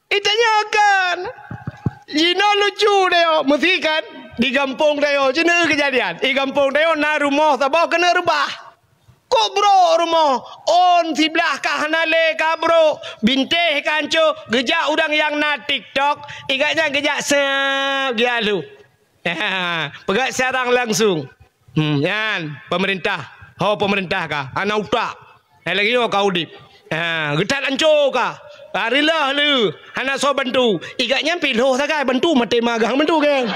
Itanyoe kan, jinoe lucu tanyoe, meusi kan? Di gampông tanyoe, jinoe keujadian. Di gampông tanyoe na rumoh saboh keuneuk reubah. Kok brok rumoh, ôn siblah ka hana lé ka brok, bintéh ka hanco, geujak ureuëng nyang na TikTok, igat nyan geujak sab geujak lhok. Peugah siarang langsung. Hmm, nyan, pemerintah. Ho pemerintah ka, hana utak. Hai lagée nyoe ka udeb. Ha, geuthat anco ka. Ha, rilah lé, hana soe bantu. Igat nyan pih lhoh sagai bantu maté magang bantu kan.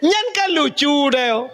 Nyan kan lucu deh.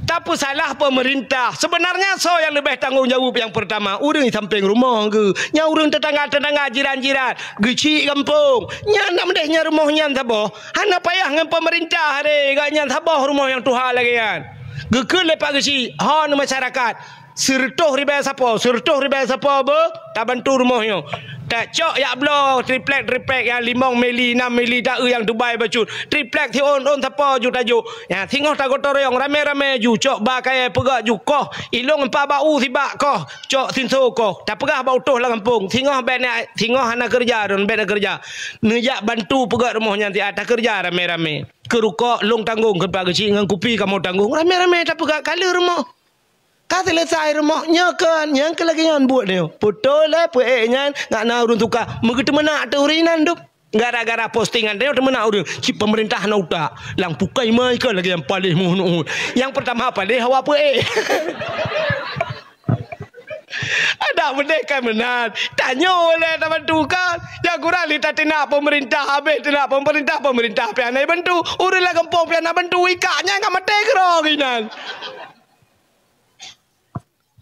Tapeusalah pemerintah. Sebenarnya soe nyang leubeh tanggong jaweueb nyang pertama? Ureuëng sampéng rumoh geuh. Nyang ureuëng tetangga-tetangga, jiran-jiran. Geuchik gampông. Nyan nak meudeh nyan rumoh nyan saboh. Hana payah ngon pemerintah re, gak nyan saboh rumoh nyang tuha lagée nyan. Geukheun lé Pak Geuchik, ho neumasyarakat. Sireutôh ribée sapo, sireutôh ribée sapo beuh, tabantu rumoh nyoe. Tacok yak bloe triplek-triplek nyang limong mili, nam mili, ta-eu nyang Dubai bacut. Triplek siôn-ôn sapo ju tajok. Nyan singoh tagotong royong ramé-ramé ju, cok ba kayée peugah ju koh. Ilong empat bak u sibak koh, cok sinso koh. Tapeugah bak utôh lam gampông, singoh bék na, singoh hana keureuja, droen bék na keureuja. Neujak bantu peugét rumoh nyan siat, takeureuja ramé-ramé. Keu rukok lôn tanggong, keu Pak Geuchik ngon kupi kamoe tanggong, ramé-ramé tapeugét kaleue rumoh. Ka seuleusai rumoh nyoe kon, nyang keu lagée nyan buet nyoe. Putôh lé peuék nyan ngat na ureuëng tuka, meugeuteumeunak teuh ureuëng inan dum. Gara-gara postingan nyoe teumeunak ureuëng, cit peumeurintah na utak. Lam pukai mai kon lagée nyang paléh muhun-uhun. Nyang peurtama paléh hawa peuék. Adak beudeh kan meunan. Tanyoe lé tabantu kan. Nyang kurang lé tateunak peumeurintah, habéh teunak peumeurintah, peumeurintah pian hana bantu. Ureuëng lam gampông pian hana bantu, ikak nyan ka maté keudroe inan.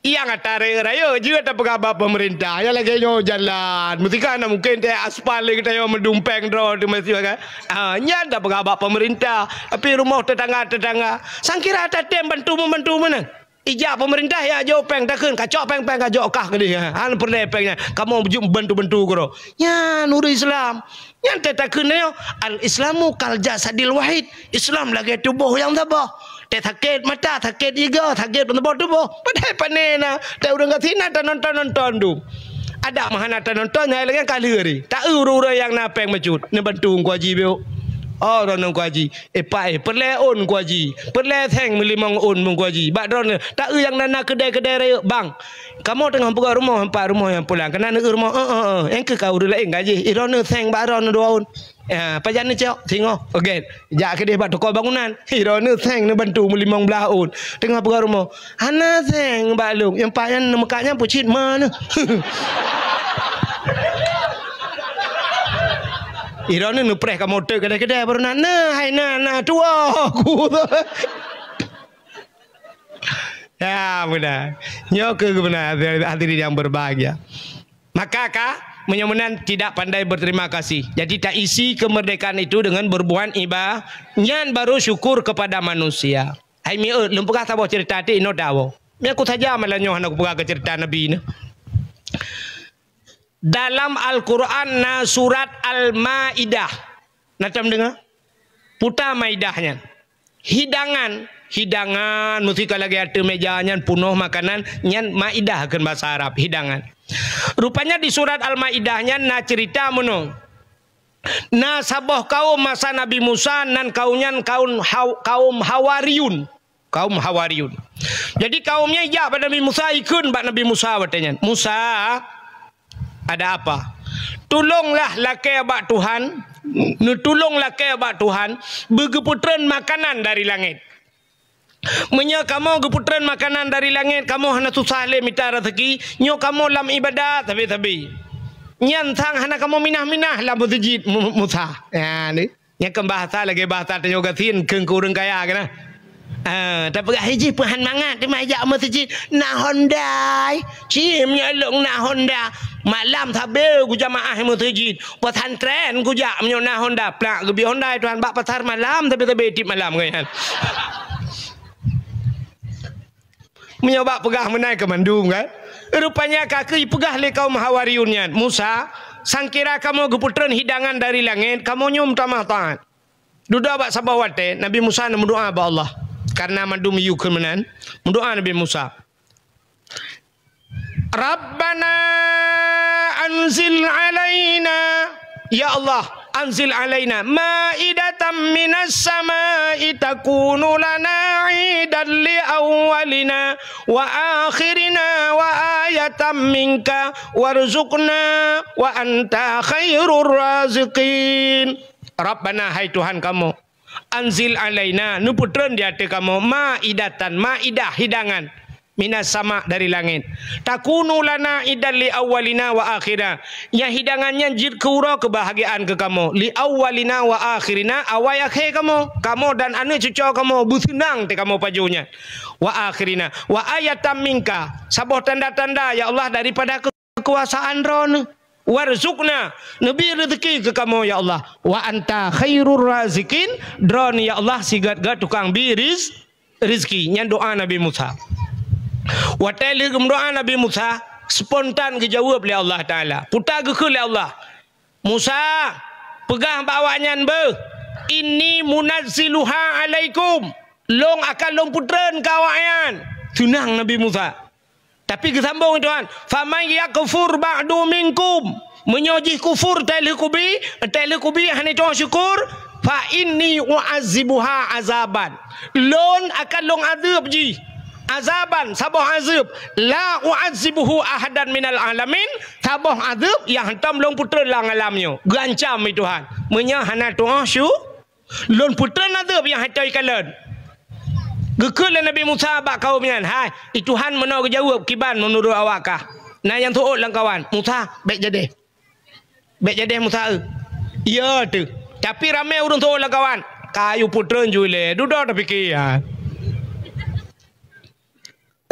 Nyang ata rayeuk-rayeuk jeuet tapeugah bak peumeurintah. Nyang lagée nyoe jalan. Meusikan na mungken teuh aspal lé geutanyoe meudumpéng droe teuh meusikan. Ah, nyan tapeugah bak peumeurintah. Tapi rumoh tetangga-tetangga. Sangkira tatem bantu-membantu meunan. Ijak peumeurintah ya jok péng takheun, kacok péng-péng kajok kah keudeh. Han peureulée péng nyan. Kamoe beujeuet bantu-bantu keudroe. Nyan ureuëng Islam. Nyan teuh takheun nyoe, al-Islamu kal jasadil wahid. Islam lagée tuboh nyang saboh. Teuh sakét mata, sakét iga, sakét saboh tuboh. Padahai pané na, teuh ureuëng gasien na tanonton-nonton dum. Adak meuhana tanonton nyang lagée ka lheueh ri. Ta-eu ureuëng-ureuëng nyang na péng meucut, neubantu Teungku Haji Biok. Oh, droeneuh Teungku Haji. Eh, pat, eh, peureulèe ôn Teungku Haji. Peureulèe seng meulimong ôn Teungku Haji. Bak droeneuh, ta-eu nyang na, na keudè-keudè rayeuk bang. Kamoe teungoh peugah rumoh, empat rumoh nyang pulang. Keunan eu rumoh, eh, eh, eh. Nyang keu ka ureueng laén gaji. Eh, droeneuh seng bak droeneuh dua ôn. Ya, pajan neucok, singoh. Oke. Jak keudeh bak toko bangunan. Eh, droeneuh seng neubantu meulimong blaih ôn. Teungoh peugah rumoh. Hana seng bak lôn, nyang pat nyan neumeukat nyan peucit ma neuh. Droeneuh neupreh kamoe teuk keudè-keudè baru na, na, hai na, na, tuwoe ku. Ya, beuna. Nyoe keuh beuna, hadirin yang berbahagia. Maka ka, meunyoe meunan tidak pandai berterima kasih. Jadi, taisi kemerdekaan itu dengan berbuat iba-, nyan baru syukur kepada manusia. Hai miet, lôn peugah saboh ceurita tik inoe tawoe. Meunyoe ku saja malam nyoe hana kupeugah keu ceurita Nabi nyoe. Dalam Al-Quran na surat Al-Maidah. Na tom deungoe? Puta Maidah nyan. Hidangan, hidangan, meusika lagèe ateueh meja nyan peunoh makanan, nyan maidah kheun basa Arab, hidangan. Rupanya di surat Al-Maidah nyan na ceurita meunoe. Na saboh kaum masa Nabi Musa, nan kaum nyan kaum Haw-, kaum Hawariyun. Kaum Hawariyun. Jadi kaum nyan ijak bak Nabi Musa, ikheun bak Nabi Musa watèe nyan, "Musa, ada apa? Tulonglah lakèe bak Tuhan, neutulong lakèe bak Tuhan, beugeupeutrön makanan dari langèt." Meunyoe kamoe geupeutreun makanan dari langét, kamoe hana susah lé mita raseuki, nyoe kamoe lam iébadat sabe-sabe. Nyan sang hana kamoe minah-minah lam meuseujid Mu-, Musa. Nyan, nyan kan bahasa lagée bahasa tanyoe gasien keu, keu ureuëng kaya keunan. Ah, tapeugah, "Hei jih peuhan mangat teuma jak meuseujid, na Honda." Cit meunyoe lôn na Honda, malam sabe kujamaah meuseujid, pesantren kujak meunyoe na Honda, plak geubri Honda Tuhan bak pasar malam sabe-sabe tiep malam, kan? Meunyoe bak peugah meunan keu mandum, kan? Rupanya ka keuh peugah lé kaum Hawariyun nyan, "Musa, sangkira kamoe geupeutreun hidangan dari langét, kamoe nyoe meutamah taát." Dudoe bak saboh watée, Nabi Musa neumeudoá bak Allah. Kareuna mandum yue kheun meunan, meudoá Nabi Musa. "Rabbana anzil alaina," ya Allah, "anzil alaina maidatan minas samai takunu lana idan li awwalina wa akhirina wa ayatan minka warzuqna wa anta khairur raziqin." Rabbana, hai Tuhan kamoe, "anzil alaina," neupeutreun di ateueh kamoe, "maidatan," maidah, hidangan, "minas sama," dari langét. "Takunu lana idan li awwalina wa akhirina." Nyang hidangan nyan jeuet keu uroe keubahgiaan keu kamoe. "Li awwalina wa akhirina," awai akhé kamoe. Kamoe dan aneuëk cucoe kamoe beuseunang teuh kamoe pajoh nyan. "Wa akhirina," wa ayatan minka, saboh tanda-tanda, ya Allah, daripada keukuasaan Droeneuh. "Warzuqna," neubi reuzeuki keu kamoe, ya Allah. "Wa anta khairur raziqin," Droeneuh, ya Allah, sigét-gét tukang bi riz-, reuzeuki. Nyan doá Nabi Musa. Watée lheueh geumeudoá Nabi Musa, spontan geujaweueb lé Allah Taala. Peue ta geukheun lé Allah, "Musa, peugah bak awaknyan beuh, 'Inni munazziluha alaikum,' Lôn akan Lôn peutreun keu awaknyan." Seunang Nabi Musa. Tapi geusambong Tuhan, "Faman yakfur ba'du minkum," meunyoe jih kufur teuh lheueh kubi, teuh lheueh kubi hana tu'oh syukur, "fa inni u'adzibuha azaban," Lôn akan Lôn azeueb jih azaban, saboh azeueb, "la u'adzibuhu ahadan minal alamin," saboh azeueb nyang hántom Lôn peutreun lam alam nyoe. Geuancam lé Tuhan, meunyoe hana tu'oh syu-, Lôn peutreun azeueb nyang hana ikalon. Geukheun lé Nabi Musa bak kaum nyan, "Hai, i Tuhan meunoe geujaweueb kiban meunurot awak kah?" Na nyang seuôt lam kawan, "Musa, bék jadeh. Bék jadeh Musa, eu." Iya teuh. Tapi ramé ureuëng seuôt lam kawan, "Ka yue peutreun ju ilée, dudoe tapike, ya."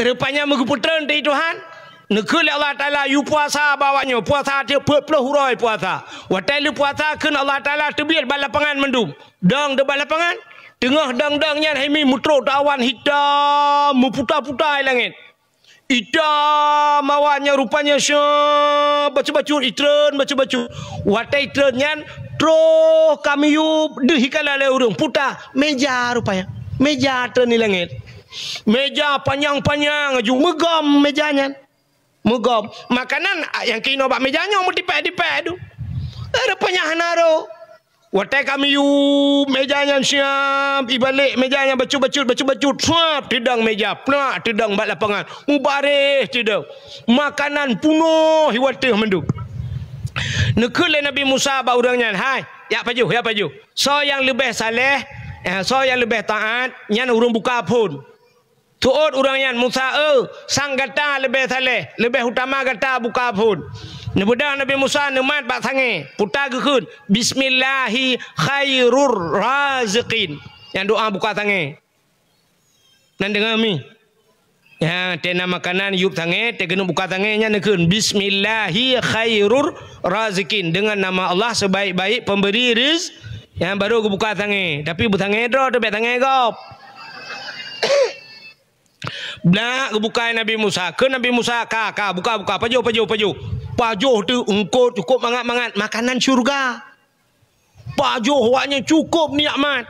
Rupanya meugeupeutreun teuh Tuhan, neukheun lé Allah Taala yue puasa bak awaknyoe, puasa tiep peuet ploh uroe puasa. Watée lheueh puasa kheun Allah Taala teubiet bak lapangan mandum. Dong teuh bak lapangan, teungoh dong-dong nyan hai mi meutrok teuh awan hitam meuputa-puta i langét. Hitam awan nyan rupanya syeuh bacut-bacut, itreun bacut-bacut. Watée itreun nyan troh ka miyueb deuh ikala lé ureuëng puta méja rupanya. Méja treun i langét. Méja panyang-panyang laju meugom méja nyan. Meugom. Makanan, ah, nyang keunoe bak méja nyoe meutipék-tipék tu. Eh, rupanya hana rôh. Watée ka miyueb meja nyan siab, ibalek meja nyan bacut-bacut, bacut-bacut, suab teudong meja, plak teudong bak lapangan, mubareh teudong. Makanan punoh iwateuh mandum. Neukheun lé Nabi Musa bak ureuëng nyan, "Hai, jak pajoh, jak pajoh. Soe nyang leubeh saleh, eh, soe nyang leubeh taát, nyan ureuëng buka phon." Teuôt ureuëng nyan, "Musa, eu, sang gata leubeh saleh, leubeh utama gata buka phon." Neubeudôh Nabi Musa neumat bak sangée, puta geukheun, "Bismillahi khairur raziqin." Nyang doá buka sangée. Nan deungoe mi. Ya, tée na makanan yueb sangée, tée keuneuk buka sangée nyan neukheun, "Bismillahi khairur raziqin." Dengan nama Allah sebaik-baik pemberi riz-, nyan baru geubuka sangée. Tapi beusangée droe teuh, bék sangée gob. Blak geubuka Nabi Musa. Keu Nabi Musa, "Ka, ka, buka, buka. Pajoh, pajoh, pajoh." Pajoh teuh eungkôt cukôp mangat-mangat. Makanan syurga. Pajoh awaknyan cukôp nikmat.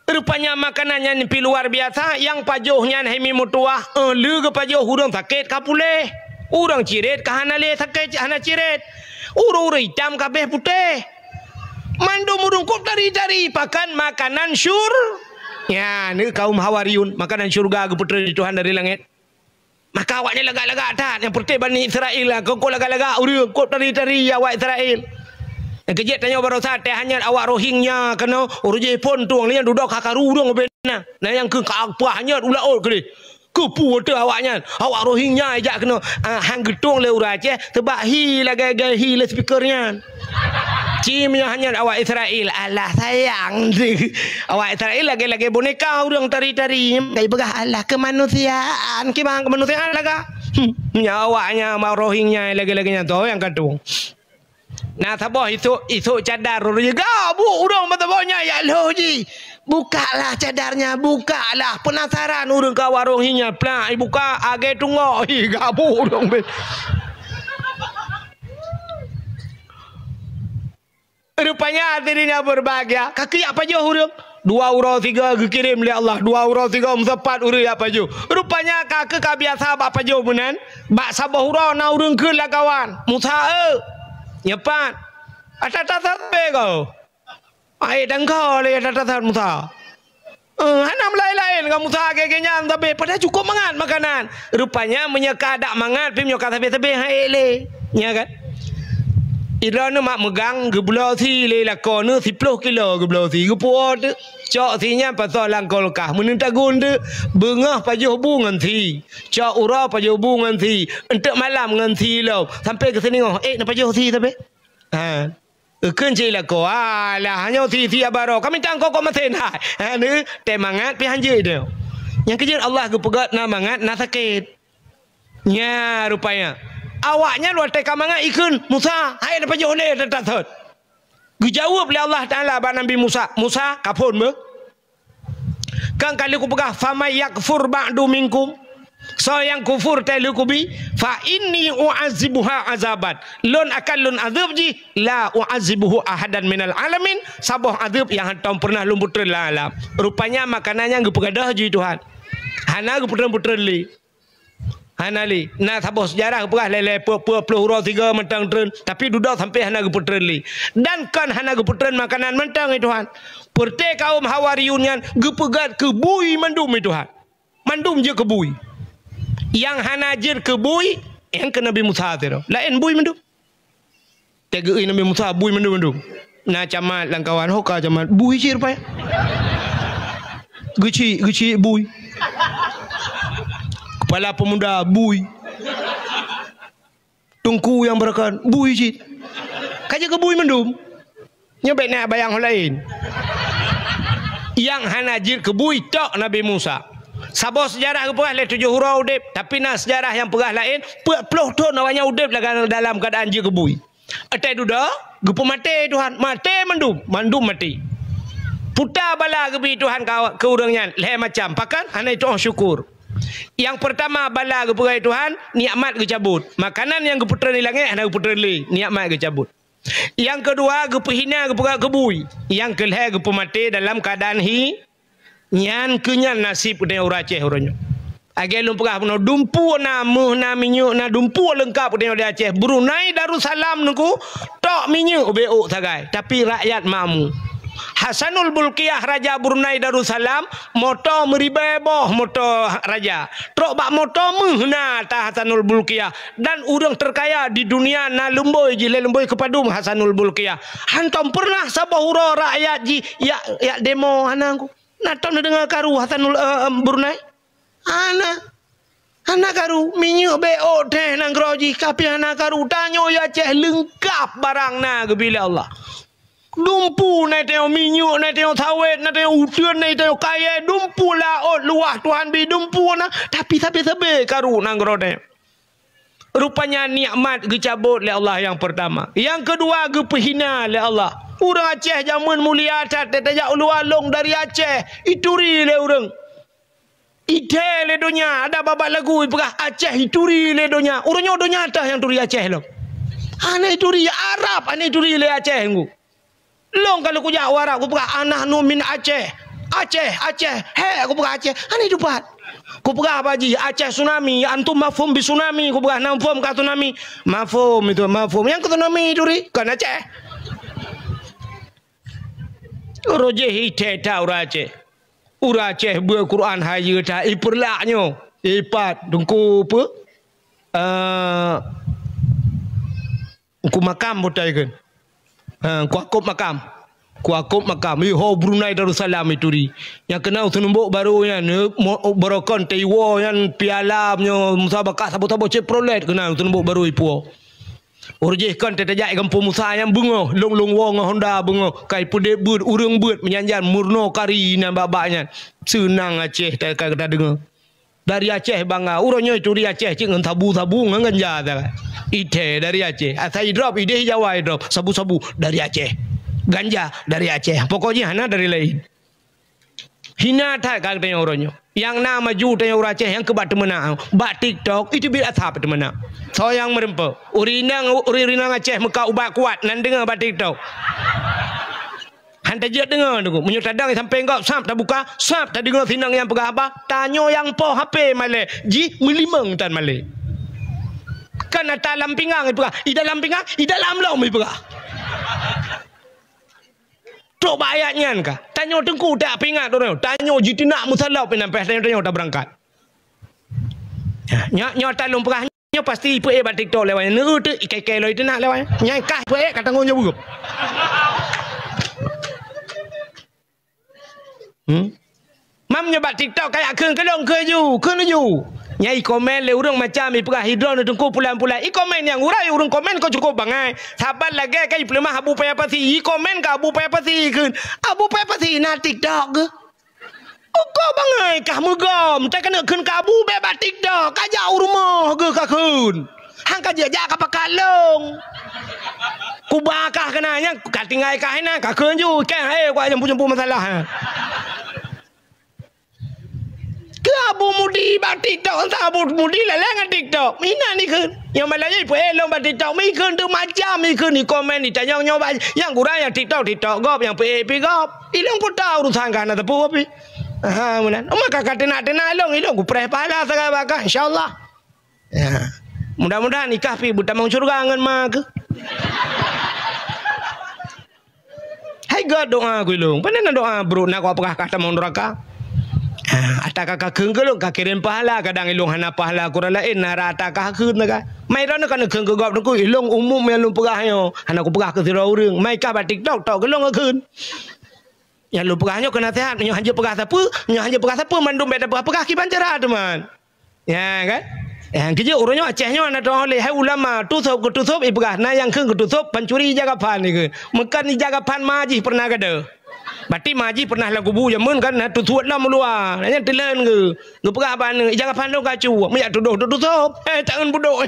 Rupanya makanan nyan pih luar biasa, nyang pajoh nyan hai mi meutuwah, eh, lé geupajoh ureuëng sakét ka puléh. Ureuëng cirét ka hana lé sakét, hana cirét. Ureuëng-ureuëng itam ka béh putéh. Mandum ureuëng kôb tari-tari, pakan makanan syur-, ya, ni kaum Hawariyun, makanan syurga geupeutreun di Tuhan dari langét. Maka awaknyan lagak-lagak that, nyang peureté Bani Israel lah, keu-keu lagak-lagak ureuëng, kôb tari-tari awak Israel. Nyang keujeuet tanyoe baroesa teuh hanyot awak Rohingya keunoe, ureuëng jih phon tueng, lé nyan dudoe ka karu ureuëng ubé na. Na nyang keu ka pah hanyot u laôt keudeh. Keupeue teuh awaknyan, awak Rohingya jak keunoe, ah, han geutueng lé ureuëng Aceh, teubak hi lagée-lagée hi lé speaker nyan. Ci meunyoe hanyot awak Israel, alah sayang. Awak Israel lagée-lagée boneka ureuëng tari-tari. Kai peugah alah kemanusiaan, kiban kemanusiaan laga. Hmm, nyan awaknyan ma Rohingya lagée-lagée nyan tu nyang ka tueng. Na saboh isok, isok cadar ureuëng gabuk ureuëng meusaboh nyan ya lhoh jih. Bukaklah cadarnya, bukaklah. Penasaran ureuëng ka awak Rohingya, plak ibuka, agée tunggok. Hi, gabuk ureuëng beh. Rupanya hadirin yang berbahagia, ka keuyak pajoh ureuëng. Dua uroe sigoe geukirém lé Allah, dua uroe sigoe meusapat ureuëng yak pajoh. Rupanya ka keu ka biasa bak pajoh meunan, bak saboh uroe na ureuëng kheun lam kawan, "Musa, eu, nyoe pat, ata tasat bé kau. Ai dangko lé ata tasat Musa." Eh, hana meulaén-laén ngon Musa lagée nyan sabé, padahai cukôp mangat makanan. Rupanya meunyoe ka dak mangat, pih meunyoe ka sabé-sabé, han ék lé. Nya kan? Idroeneuh mak meugang, geubloe sie lé lakoe neuh siploh kilo geubloe sie, geupuwoe teuk. Cok sie nyan pasoe lam kulkas, meuneun tagun teuk, beungoh pajoh bu ngon sie. Cok uroe pajoh bu ngon sie, eunteuk malam ngon sie lom, sampoe keu seuningoh, ék neupajoh sie sabé. Ha. Eukheun cit lakoe, "Alah, nyoe sie-sie baroe, ka mita eungkôt-eungkôt masen hai." Ha, ni, teumangat pih han jeuet nyoe. Nyang keujeuet Allah geupeugét na mangat, na sakét. Nya, rupanya. Awaknyan watée ka mangat ikheun, "Musa, hai neupajoh lé teutasot." Geujaweueb lé Allah Taala bak Nabi Musa, "Musa, ka phon beuh." Kan ka lheueh kupeugah, "Faman yakfur ba'du minkum." Soe nyang kufur teuh lheueh kubi, "Fa inni u'azibuha azaban." Lôn akan lôn azeueb jih, "La u'azibuhu ahadan minal alamin." Saboh azeueb nyang hántom peureunah lôn peutreun lam alam. Rupanya makanan nyan geupeugadôh jih Tuhan. Hana geupeutreun-peutreun lé. Hana lé. Na saboh seujarah geupeugah lé-lé peuet-peuet ploh uroe sigoe mantong treun, tapi dudoe sampoe hana geupeutreun lé. Dan kon hana geupeutreun makanan mantong, ya Tuhan. Peureuté kaum Hawariyun nyan geupeugét keu bui mandum, ya Tuhan. Mandum jeuet keu bui. Nyang hana jeuet keu bui, nyang keu Nabi Musa sidroe. Laén bui mandum. Teugeue Nabi Musa bui mandum-mandum. Na camat lam kawan, "Ho ka camat, bui cit rupai." Geuchik, geuchik bui. Kepala pemuda bui. Teungku nyang beurakan bui cit. Ka jeuet keu bui mandum. Nyoe bék na bayang laén. Nyang hana jeuet keu bui tok Nabi Musa. Saboh seujarah geupeugah lé tujoh uroe udeb, tapi na seujarah nyang peugah laén, peuet ploh thon awaknyan udeb lam, dalam keuadaan jeuet keu bui. Watée dudoe, geupeumaté Tuhan, maté mandum, mandum maté. Puta bala geubi Tuhan ka, keu ureuëng nyan, lhée macam, pakon hana jitu'oh syukur. Nyang peurtama bala geupeugét Tuhan, nikmat geucabot. Makanan nyang geupeutreun di langét hana geupeutreun lé, nikmat geucabot. Nyang keudua geupeuhina geupeugét keu bui. Nyang keulhée geupeumaté dalam keuadaan hi, Nyan keuh nyan naseb ureuëng Aceh uroe nyoe. Lagèe lôn peugah bunoe, dumpeue na, meuh na, minyeuk na, dumpeue leungkap geutanyoe di Aceh. Brunei Darussalam nungku, tok minyeuk beuôk sagai, tapi rakyat makmu. Hasanul Bolkiah, raja Brunei Darussalam, moto meuribèe boh moto raja. Trok bak moto meuh na ata Hasanul Bolkiah. Dan ureueng terkaya di dunia na lumbôi jih lé lumbôi keupadum Hasanul Bolkiah. Hantom peureunah saboh uroe rakyat jih jak, jak demo hana ku. Na tom neudeungoe karu Hasanul, eh, eh, Brunei? Hana. Hana karu. Minyeuk beuôk teuh nanggroe jih, ka pih hana karu. Tanyoe Aceh leungkap barang na geubri lé Allah. Dumpeue na tanyoe, minyeuk na tanyoe, sawét na tanyoe, uteuen na tanyoe, kayèe, dumpeue laôt luwah Tuhan bri, dumpeue na, tapi sabé-sabé karu nanggroe tanyoe. Rupanya nikmat geucabot lé Allah nyang peurtama. Nyang keudua geupeuhina lé Allah. Ureueng Aceh jameun mulia that, tajak u luwa lôn dari Aceh, ituri lé ureueng. Ithèe lé donya, ada babah lagu ipeugah Aceh ituri lé donya. Uroe nyoe donya teuh nyang turi Aceh lom. Hana ituri Arab, hana ituri lé Aceh ngu. Lôn ka lheueh kujak u Arab, kupeugah, "Ana nahnu min Aceh." "Aceh, Aceh." "He," kupeugah, "Aceh." Hana dipat. Kupeugah bak jih, "Aceh tsunami, antum mafhum bi tsunami?" Kupeugah, "Mafhum ka tsunami?" "Mafhum itu, mafhum." Nyang ka tsunami turi, kon Aceh. Roh jih ithèe that ureueng Aceh. Ureueng Aceh beuet Quran hayeue that, ipeurlak nyoe. Ipat, teungku peue? Eh, Teungku Makam beutai kheun. Ha, Teungku Yakub Makam. Teungku Yakub Makam. Ih, ho Brunei Darussalam ituri. Nyang keunan u Seunumbok Barô nyan, eh, mo-, barokon teuiwoe nyan piala meunyoe musabaqah saboh-saboh Chevrolet keunan u Seunumbok Barô ipuwoe. Ureueng jih kon teuh tajak i Gampông Musa nyan beungoh, lôn-lôn woe ngon Honda beungoh. Ka ipeudeh beuet, ureueng beuet meujan-jan meurunoe kari nyan bak-bak nyan. Seunang Aceh ta-, ka tadeungoe. Dari Aceh bangga. Uroe nyoe turi Aceh cit ngon sabu-sabu ngon ganja sagai. Ithèe dari Aceh. Asai idrop, ideh Jawa idrop. Sabu-sabu dari Aceh. Ganja dari Aceh. Pokok jih hana dari laén. Hina that ka geutanyoe uroe nyoe. Nyang na maju tanyoe ureueng Aceh nyang keu bak teumeunak. Bak TikTok, iteubiet asab teumeunak. Soe nyang meureumpok? Ureueng inong, ureueng inong Aceh meukat ubat kuat, nan deungoe bak TikTok. Han tajeuet deungoe, Teungku. Meunyoe tadong sampéng gob, sab tabuka, sab tadeungoe sinong nyang peugah haba, tanyoe nyang poh H P malèe, jih meulimong tan malèe. Kan ata lam pingang ipeugah, i dalam pingang, i dalam lom ipeugah. Trok bak ayat nyan ka. Tanyoe Teungku tak peuingat droeneuh. Tanyoe jiteunak meusalop inan pih tanyoe, tanyoe tabeurangkat. Ya, nyoe, nyoe ata lôn peugah. Nyoe pasti ipeuék bak TikTok lewat nyan. Neu teuh ikai-kai lom iteunak lewat nyan. Nyang kah ipeuék ka tanggong jaweueb. Hmm? Mam nyoe bak TikTok kayak kheun keulong kheun ju, kheun ju. Nyang ikomen lé ureueng macam ipeugah idroeneuh Teungku pulan-pulan. Ikomen nyang urai ureueng komen kok cukup bangai. Saban lagèe ka ipeuleumah Abu Paya Pasi. Ikomen ka Abu Paya Pasi kheun. Abu Paya Pasi na TikTok geuh. Uko bangai kah meugom, takeuneuk kheun ka Abu bèk bak TikTok, ka jak u rumoh geuh ka kheun. Han ka jeuet jak ka pakat lôn. Kuba kah keunan nyan, ka tinggai kah inan, ka kheun ju, kèe hai, ku jampu-jampu masalah. Keu Abu Mudi bak TikTok, entah Abu Mudi lalai ngon TikTok. Inan ikheun. Nyang malam nyoe ipeuék lôn bak TikTok, mi kheun tu macam ikheun, ikomen, itanyong nyoe bak, nyang gura nyang TikTok, TikTok gob, nyang peuék pih gob. Ilôn peue tau urusan kah na teupeu pih. Aha, meunan. Maka ka teunak-teunak ilôn, ilôn kupreh pahala sagai bak kah, insya Allah. Ya. Mudah-mudahan ikah pih beutamong syeuruga ngon ma keuh. Hai gèt doa keu ilôn. Pane na doa brok na kau peugah kah tamong neuraka. Ha, ata ka, ka kheun keu lôn, ka kirém pahala, kadang ilôn hana pahala keu ureueng laén, na rata ka kheun ka. Mai droeneuh ka neukheun keu gob Teungku, ilôn umum nyang lôn peugah nyoe, hana kupeugah keu sidroe ureueng. Mai kah bak TikTok, tok keu lôn kheun. Nyang lôn peugah nyoe keu naseuhat, nyoe hanjeuet peugah sapeue, nyoe hanjeuet peugah sapeue, mandum bèk tapeugah-peugah kiban cara teuma. Ya kan? Ya, keujeuet uroe nyoe Aceh nyoe na tu'oh lé hai ulama, tusôb keu tusôb ipeugah, na nyang kheun keu tusôb pancuri ija kafan ikheun. Meukan ija kafan ma jih pernah gada. Berarti ma jih pernah lam kubu jameun kan na tusôb lam luwa. Nyan teuleuen geu. Geupeugah bak aneuk, ija kafan lôn ka cuek, meujak tudoh tusôb. Eh, tangan budok.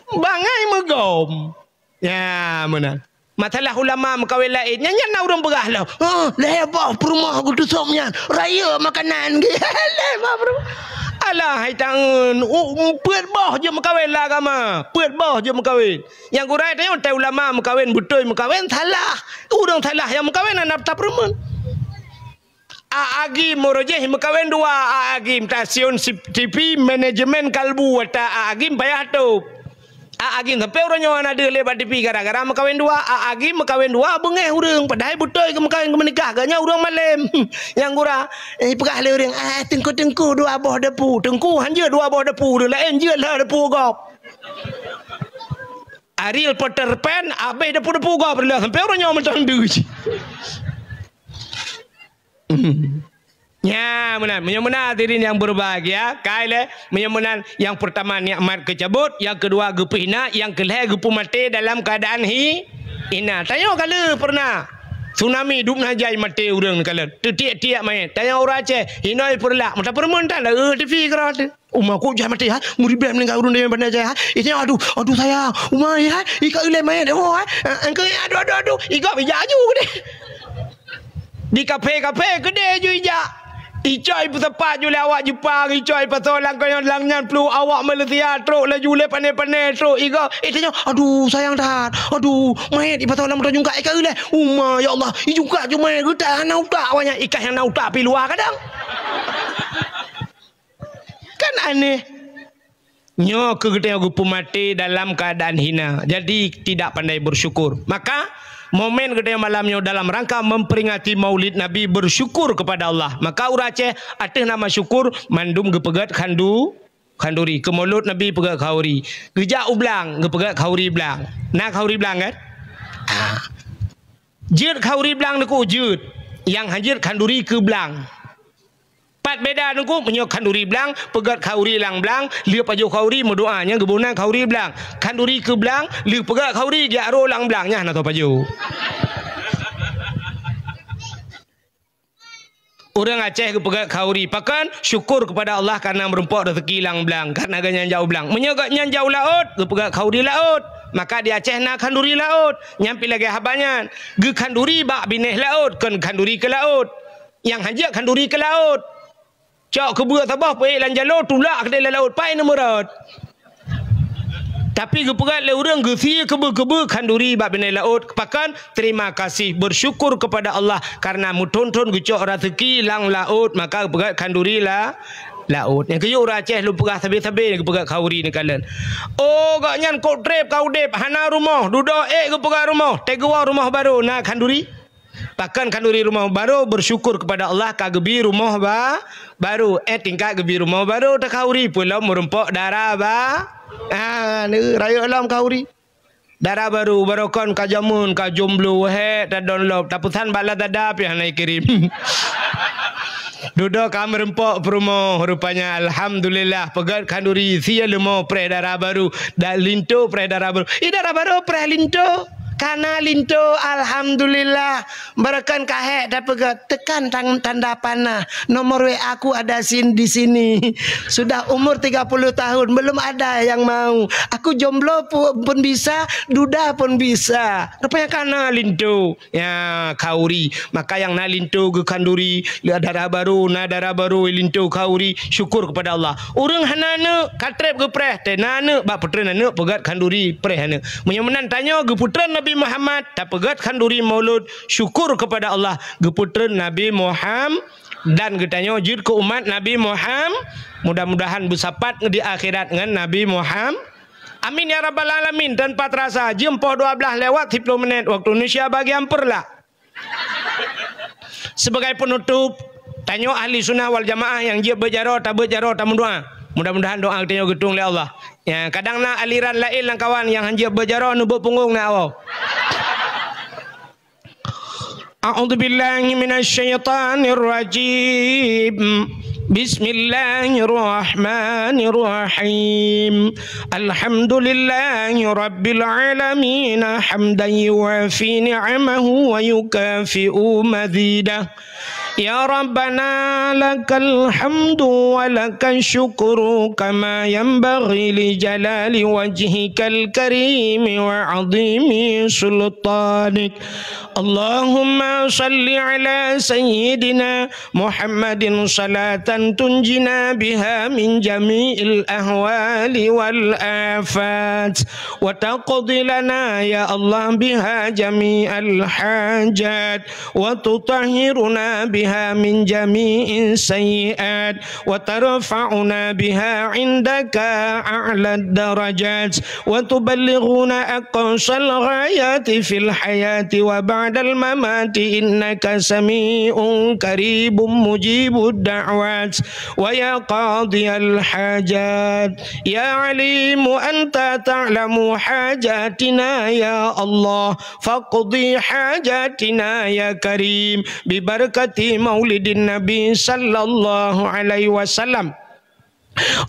Bangai meugom. Ya, meunan. Masalah ulama meukawen laén, nyan, nyan na ureueng peugah lom. "Huh, lhèe boh peurumoh geutusôb nyan, rayeuk makanan." Lhèe boh peurumoh. Alah, hai tangeun, u, peuet boh jeuet meukawen lam agama. Peuet boh jeuet meukawen. Nyang gurèe tanyoe, tai ulama meukawen, beutôi meukawen, salah. Ureueng salah nyang meukawen hana tapeurumeun. A Agim uroe jéh meukawen dua, A Agim stasiun si-, T V manajemen kalbu ata A Agim payah tôb. A Agim sampoe uroe nyoe hana deuh lé bak T V gara-gara meukawen dua. A Agim meukawen dua beungéh ureuëng padahai beutôi keu meukawen keu meunikah geuh nyan ureuëng malém. Nyang gura, eh, peugah lé ureuëng, "Ah, teungku-teungku dua boh depu." Teungku hanjeuet dua boh depu, ureuëng laén jeuet lheueh depu gob. Ariel Peter Pan habéh depu-depu gob lheueh sampoe uroe nyoe mantong deuh. Nya meunan, meunyoe meunan hadirin yang berbahagia, kai lé, meunyoe meunan yang pertama nikmat keucabut, yang kedua geupeuhina, yang kelhée geupeumaté dalam keadaan hi-, hina. Tanyoe ka lheueh pernah tsunami dub na jai maté ureuëng ka lheueh, teutiek-tiek manyét. Tanyoe ureuëng Aceh, hinoe peureulak, meuta peureumeun tan, eh, T V keurah teuh. Uma kok jai maté ha, meuribée meuninggai ureuëng deungon banda jai ha. Itanyoe aduh, aduh sayang, uma ya, ika ilée manyét, oh ha. Engkau aduh, aduh, aduh, igob ija aju keudeh. Di kafe-kafe keudeh ju ijak. Icok ipeusapat ju lé awak Jepang, icok ipasoe lam keunoe lam nyan pluek awak Malaysia trok laju lé pané-pané trok igob. Eh, tanyoe, aduh, sayang that. Aduh, manyét ipasoe lam moto jungkat, eh, ka ilée. Uma, ya Allah, ijungkat ju manyét geutak hana utak awaknyan. Ikan nyang na utak pi luwa kadang. Kan aneh. Nyoe keuh geutanyoe geupeumaté dalam keadaan hina, jadi tidak pandai bersyukur. Maka, momen geutanyoe malam nyoe dalam rangka memperingati Maulid Nabi, bersyukur kepada Allah. Maka ureuëng Aceh ateueh nama syukur mandum geupeugét khandu-, khanduri. Keu Maulud Nabi peugét khauri. Geujak u blang, geupeugét khauri blang. Na khauri blang kan? Ah. Jeuet khauri blang neuku jeuet. Nyang han jeuet khanduri keu blang. Pat beda neuku, meunyoe khanduri blang, peugét khauri lam blang, lheueh pajoh khauri meudoa, nyan geuboh nan khauri blang. Khanduri keu blang, lheueh peugét khauri, jak ro lam blang, nyan hana soe pajoh. Ureuëng Aceh geupeugét khauri, pakon? Syukur kepada Allah karena meureumpok rezeki lam blang, karena gobnyan jak u blang. Meunyoe gobnyan jak u laôt, geupeugét khauri laôt. Maka di Aceh na khanduri laôt. Nyan pi lagée haba nyan. Geukhanduri bak binéh laôt, kon khanduri keu laôt. Nyang han jeuet khanduri keu laôt. Cok keubeue saboh peuék lam jalô, tulak keudeh lam laôt, pai neumeurot. Tapi geupeugét lé ureuëng geusie keubeue-keubeue khanduri bak binéh laôt, pakon? Terima kasih, bersyukur kepada Allah karena meuthon-thon geucok raseuki lam laôt, maka geupeugét khanduri la-, laôt. Nyang keuh ureuëng Aceh lôn peugah sabe-sabe geupeugét khauri neukalon. Oh, gobnyan kok treb ka udeb, hana rumoh, dudoe ék geupeugah rumoh, teuguwoe rumoh barô, na khanduri? Pakon khanduri rumoh barô, bersyukur kepada Allah ka geubi rumoh ba-, barô. Eh, tingkat geubi rumoh barô, takhauri peulom meureumpok dara ba-, ah, ni rayeuk lom khauri. Dara barô, barokon ka jameun, ka jomblo, hék, tadon lom, tapeusan bak Lazada pih hana ikirém. Dudoe ka meureumpok peurumoh, rupanya alhamdulillah, peugét khanduri, sie leumo preh dara barô, da-, linto preh dara barô. Ih, dara barô preh linto. Kana linto, alhamdulillah. Barokon ka hék tapeugét, tekan tang-, tanda panah. Nomor W A ku ada sin-, di sini. Sudah umur tiga puluh tahun, belum ada yang mau. Aku jomblo pu-, pun bisa, duda pun bisa. Rupanya kana linto. Ya, khauri. Maka nyang na linto geukhanduri, le dara barô, na dara barô linto khauri, syukur kepada Allah. Ureuëng hana aneuk, ka treb geupreh, teuh na aneuk, bak peutreun aneuk, peugét khanduri, preh aneuk. Meunyoe meunan tanyoe geupeutreun Nabi Muhammad, tapeugét khanduri maulud, syukur kepada Allah, geupeutreun Nabi Muham-, dan geutanyoe jeuet keu umat Nabi Muham-, mudah-mudahan beusapat di akhirat ngon Nabi Muham-, amin ya rabbal alamin. Tanpa terasa, jeuem poh dua belas lewat siplôh menit waktu Indonesia bagian peureulak. Sebagai penutup, tanyoe ahli sunnah wal jamaah nyang jeuet beuet jaroe, tabeuet jaroe, tameudoa. Mudah-mudahan doa geutanyoe geutueng lé Allah. Ya, kadang na aliran laén lam kawan nyang han jeuet beuet jaroe, neubeuet punggong na awai. A'udzubillahi minasyaitonirrajim. Bismillahirrahmanirrahim. Alhamdulillahi rabbil alamin, hamdan yuwafi ni'amahu wa yukafi'u mazidah. Ya Rabbana, lakal hamdu wa lakal syukru kama yanbaghi li jalali wajhikal karimi wa azimi sultanik. Allahumma salli ala sayyidina Muhammadin salatan tunjina biha min jami'il ahwali wal afat, wa taqdi lana, ya Allah, biha jami'al hajat, wa tutahhiruna بها من جميع السيئات، وترفعنا بها عندك أعلى الدرجات، وتبلغنا أقصى الغايات في الحياة وبعد الممات، إنك سميع قريب مجيب الدعوات، ويا قاضي الحاجات، يا عليم أنت تعلم حاجاتنا يا الله، فاقض حاجاتنا يا كريم، ببركة مولد النبي صلى الله عليه وسلم.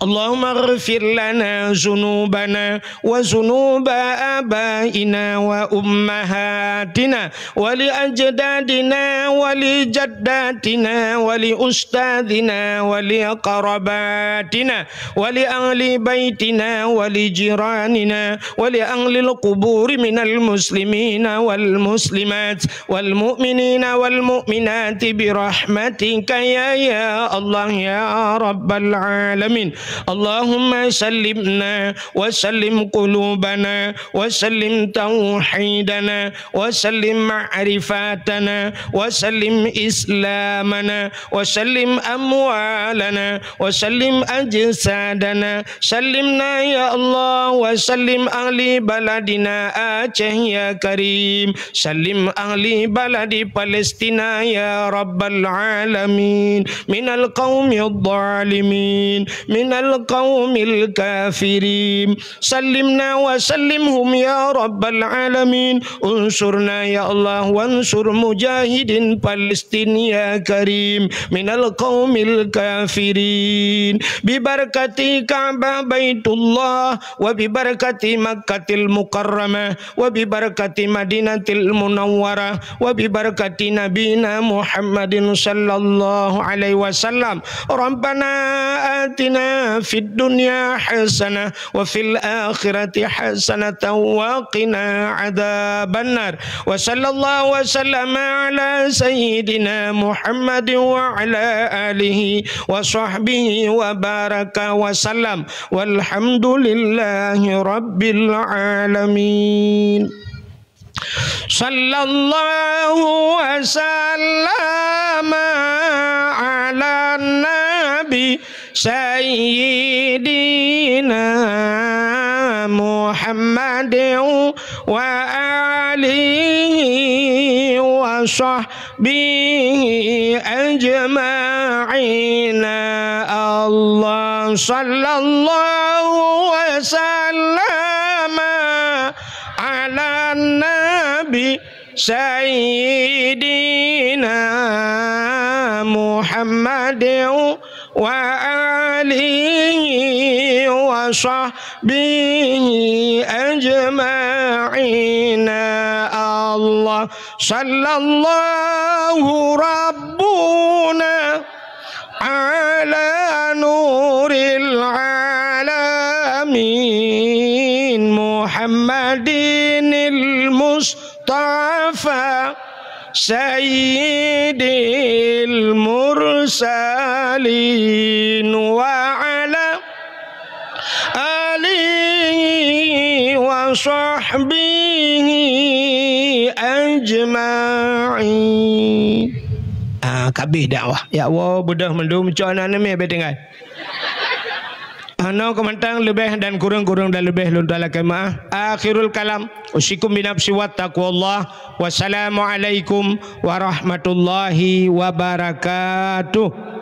اللهم اغفر لنا ذنوبنا وذنوب آبائنا وأمهاتنا ولأجدادنا ولجداتنا ولأستاذنا ولأقرباتنا ولأهل بيتنا ولجيراننا ولأهل القبور من المسلمين والمسلمات والمؤمنين والمؤمنات برحمتك يا، يا الله يا رب العالمين. اللهم سلمنا وسلم قلوبنا وسلم توحيدنا وسلم معرفتنا وسلم إسلامنا وسلم أموالنا وسلم أجسادنا. سلمنا يا الله وسلم أهل بلدنا آچه يا كريم. سلم أهل بلد فلسطين يا رب العالمين من القوم الظالمين من القوم الكافرين. سلمنا وسلمهم يا رب العالمين. انصرنا يا الله وانصر مجاهدين فلسطين يا كريم من القوم الكافرين. ببركة كعبة بيت الله وببركة مكة المكرمة وببركة مدينة المنورة وببركة نبينا محمد صلى الله عليه وسلم. ربنا آتنا في الدنيا حسنة وفي الآخرة حسنة وقنا عذاب النار. وصلى الله وسلم على سيدنا محمد وعلى آله وصحبه وبارك وسلم. والحمد لله رب العالمين. صلى الله وسلم على النبي سيدنا محمد وآله وصحبه أجمعين. الله صلى الله وسلم على النبي سيدنا محمد وآله وصحبه أجمعين. الله صلى الله ربنا على نور العالمين محمد المصطفى سيد المرسلين وعلى آله وصحبه أجمعين. Ah, kabeh dakwah. Ya Allah, beudôh mandum cok aneuk mé beutinggai. Anoe keumantang leubeh dan kureueng-kureueng dan leubeh lôn talakée meu'ah. Akhirul kalam, usikum binafsi wa taqwallah. Wassalamualaikum warahmatullahi wabarakatuh.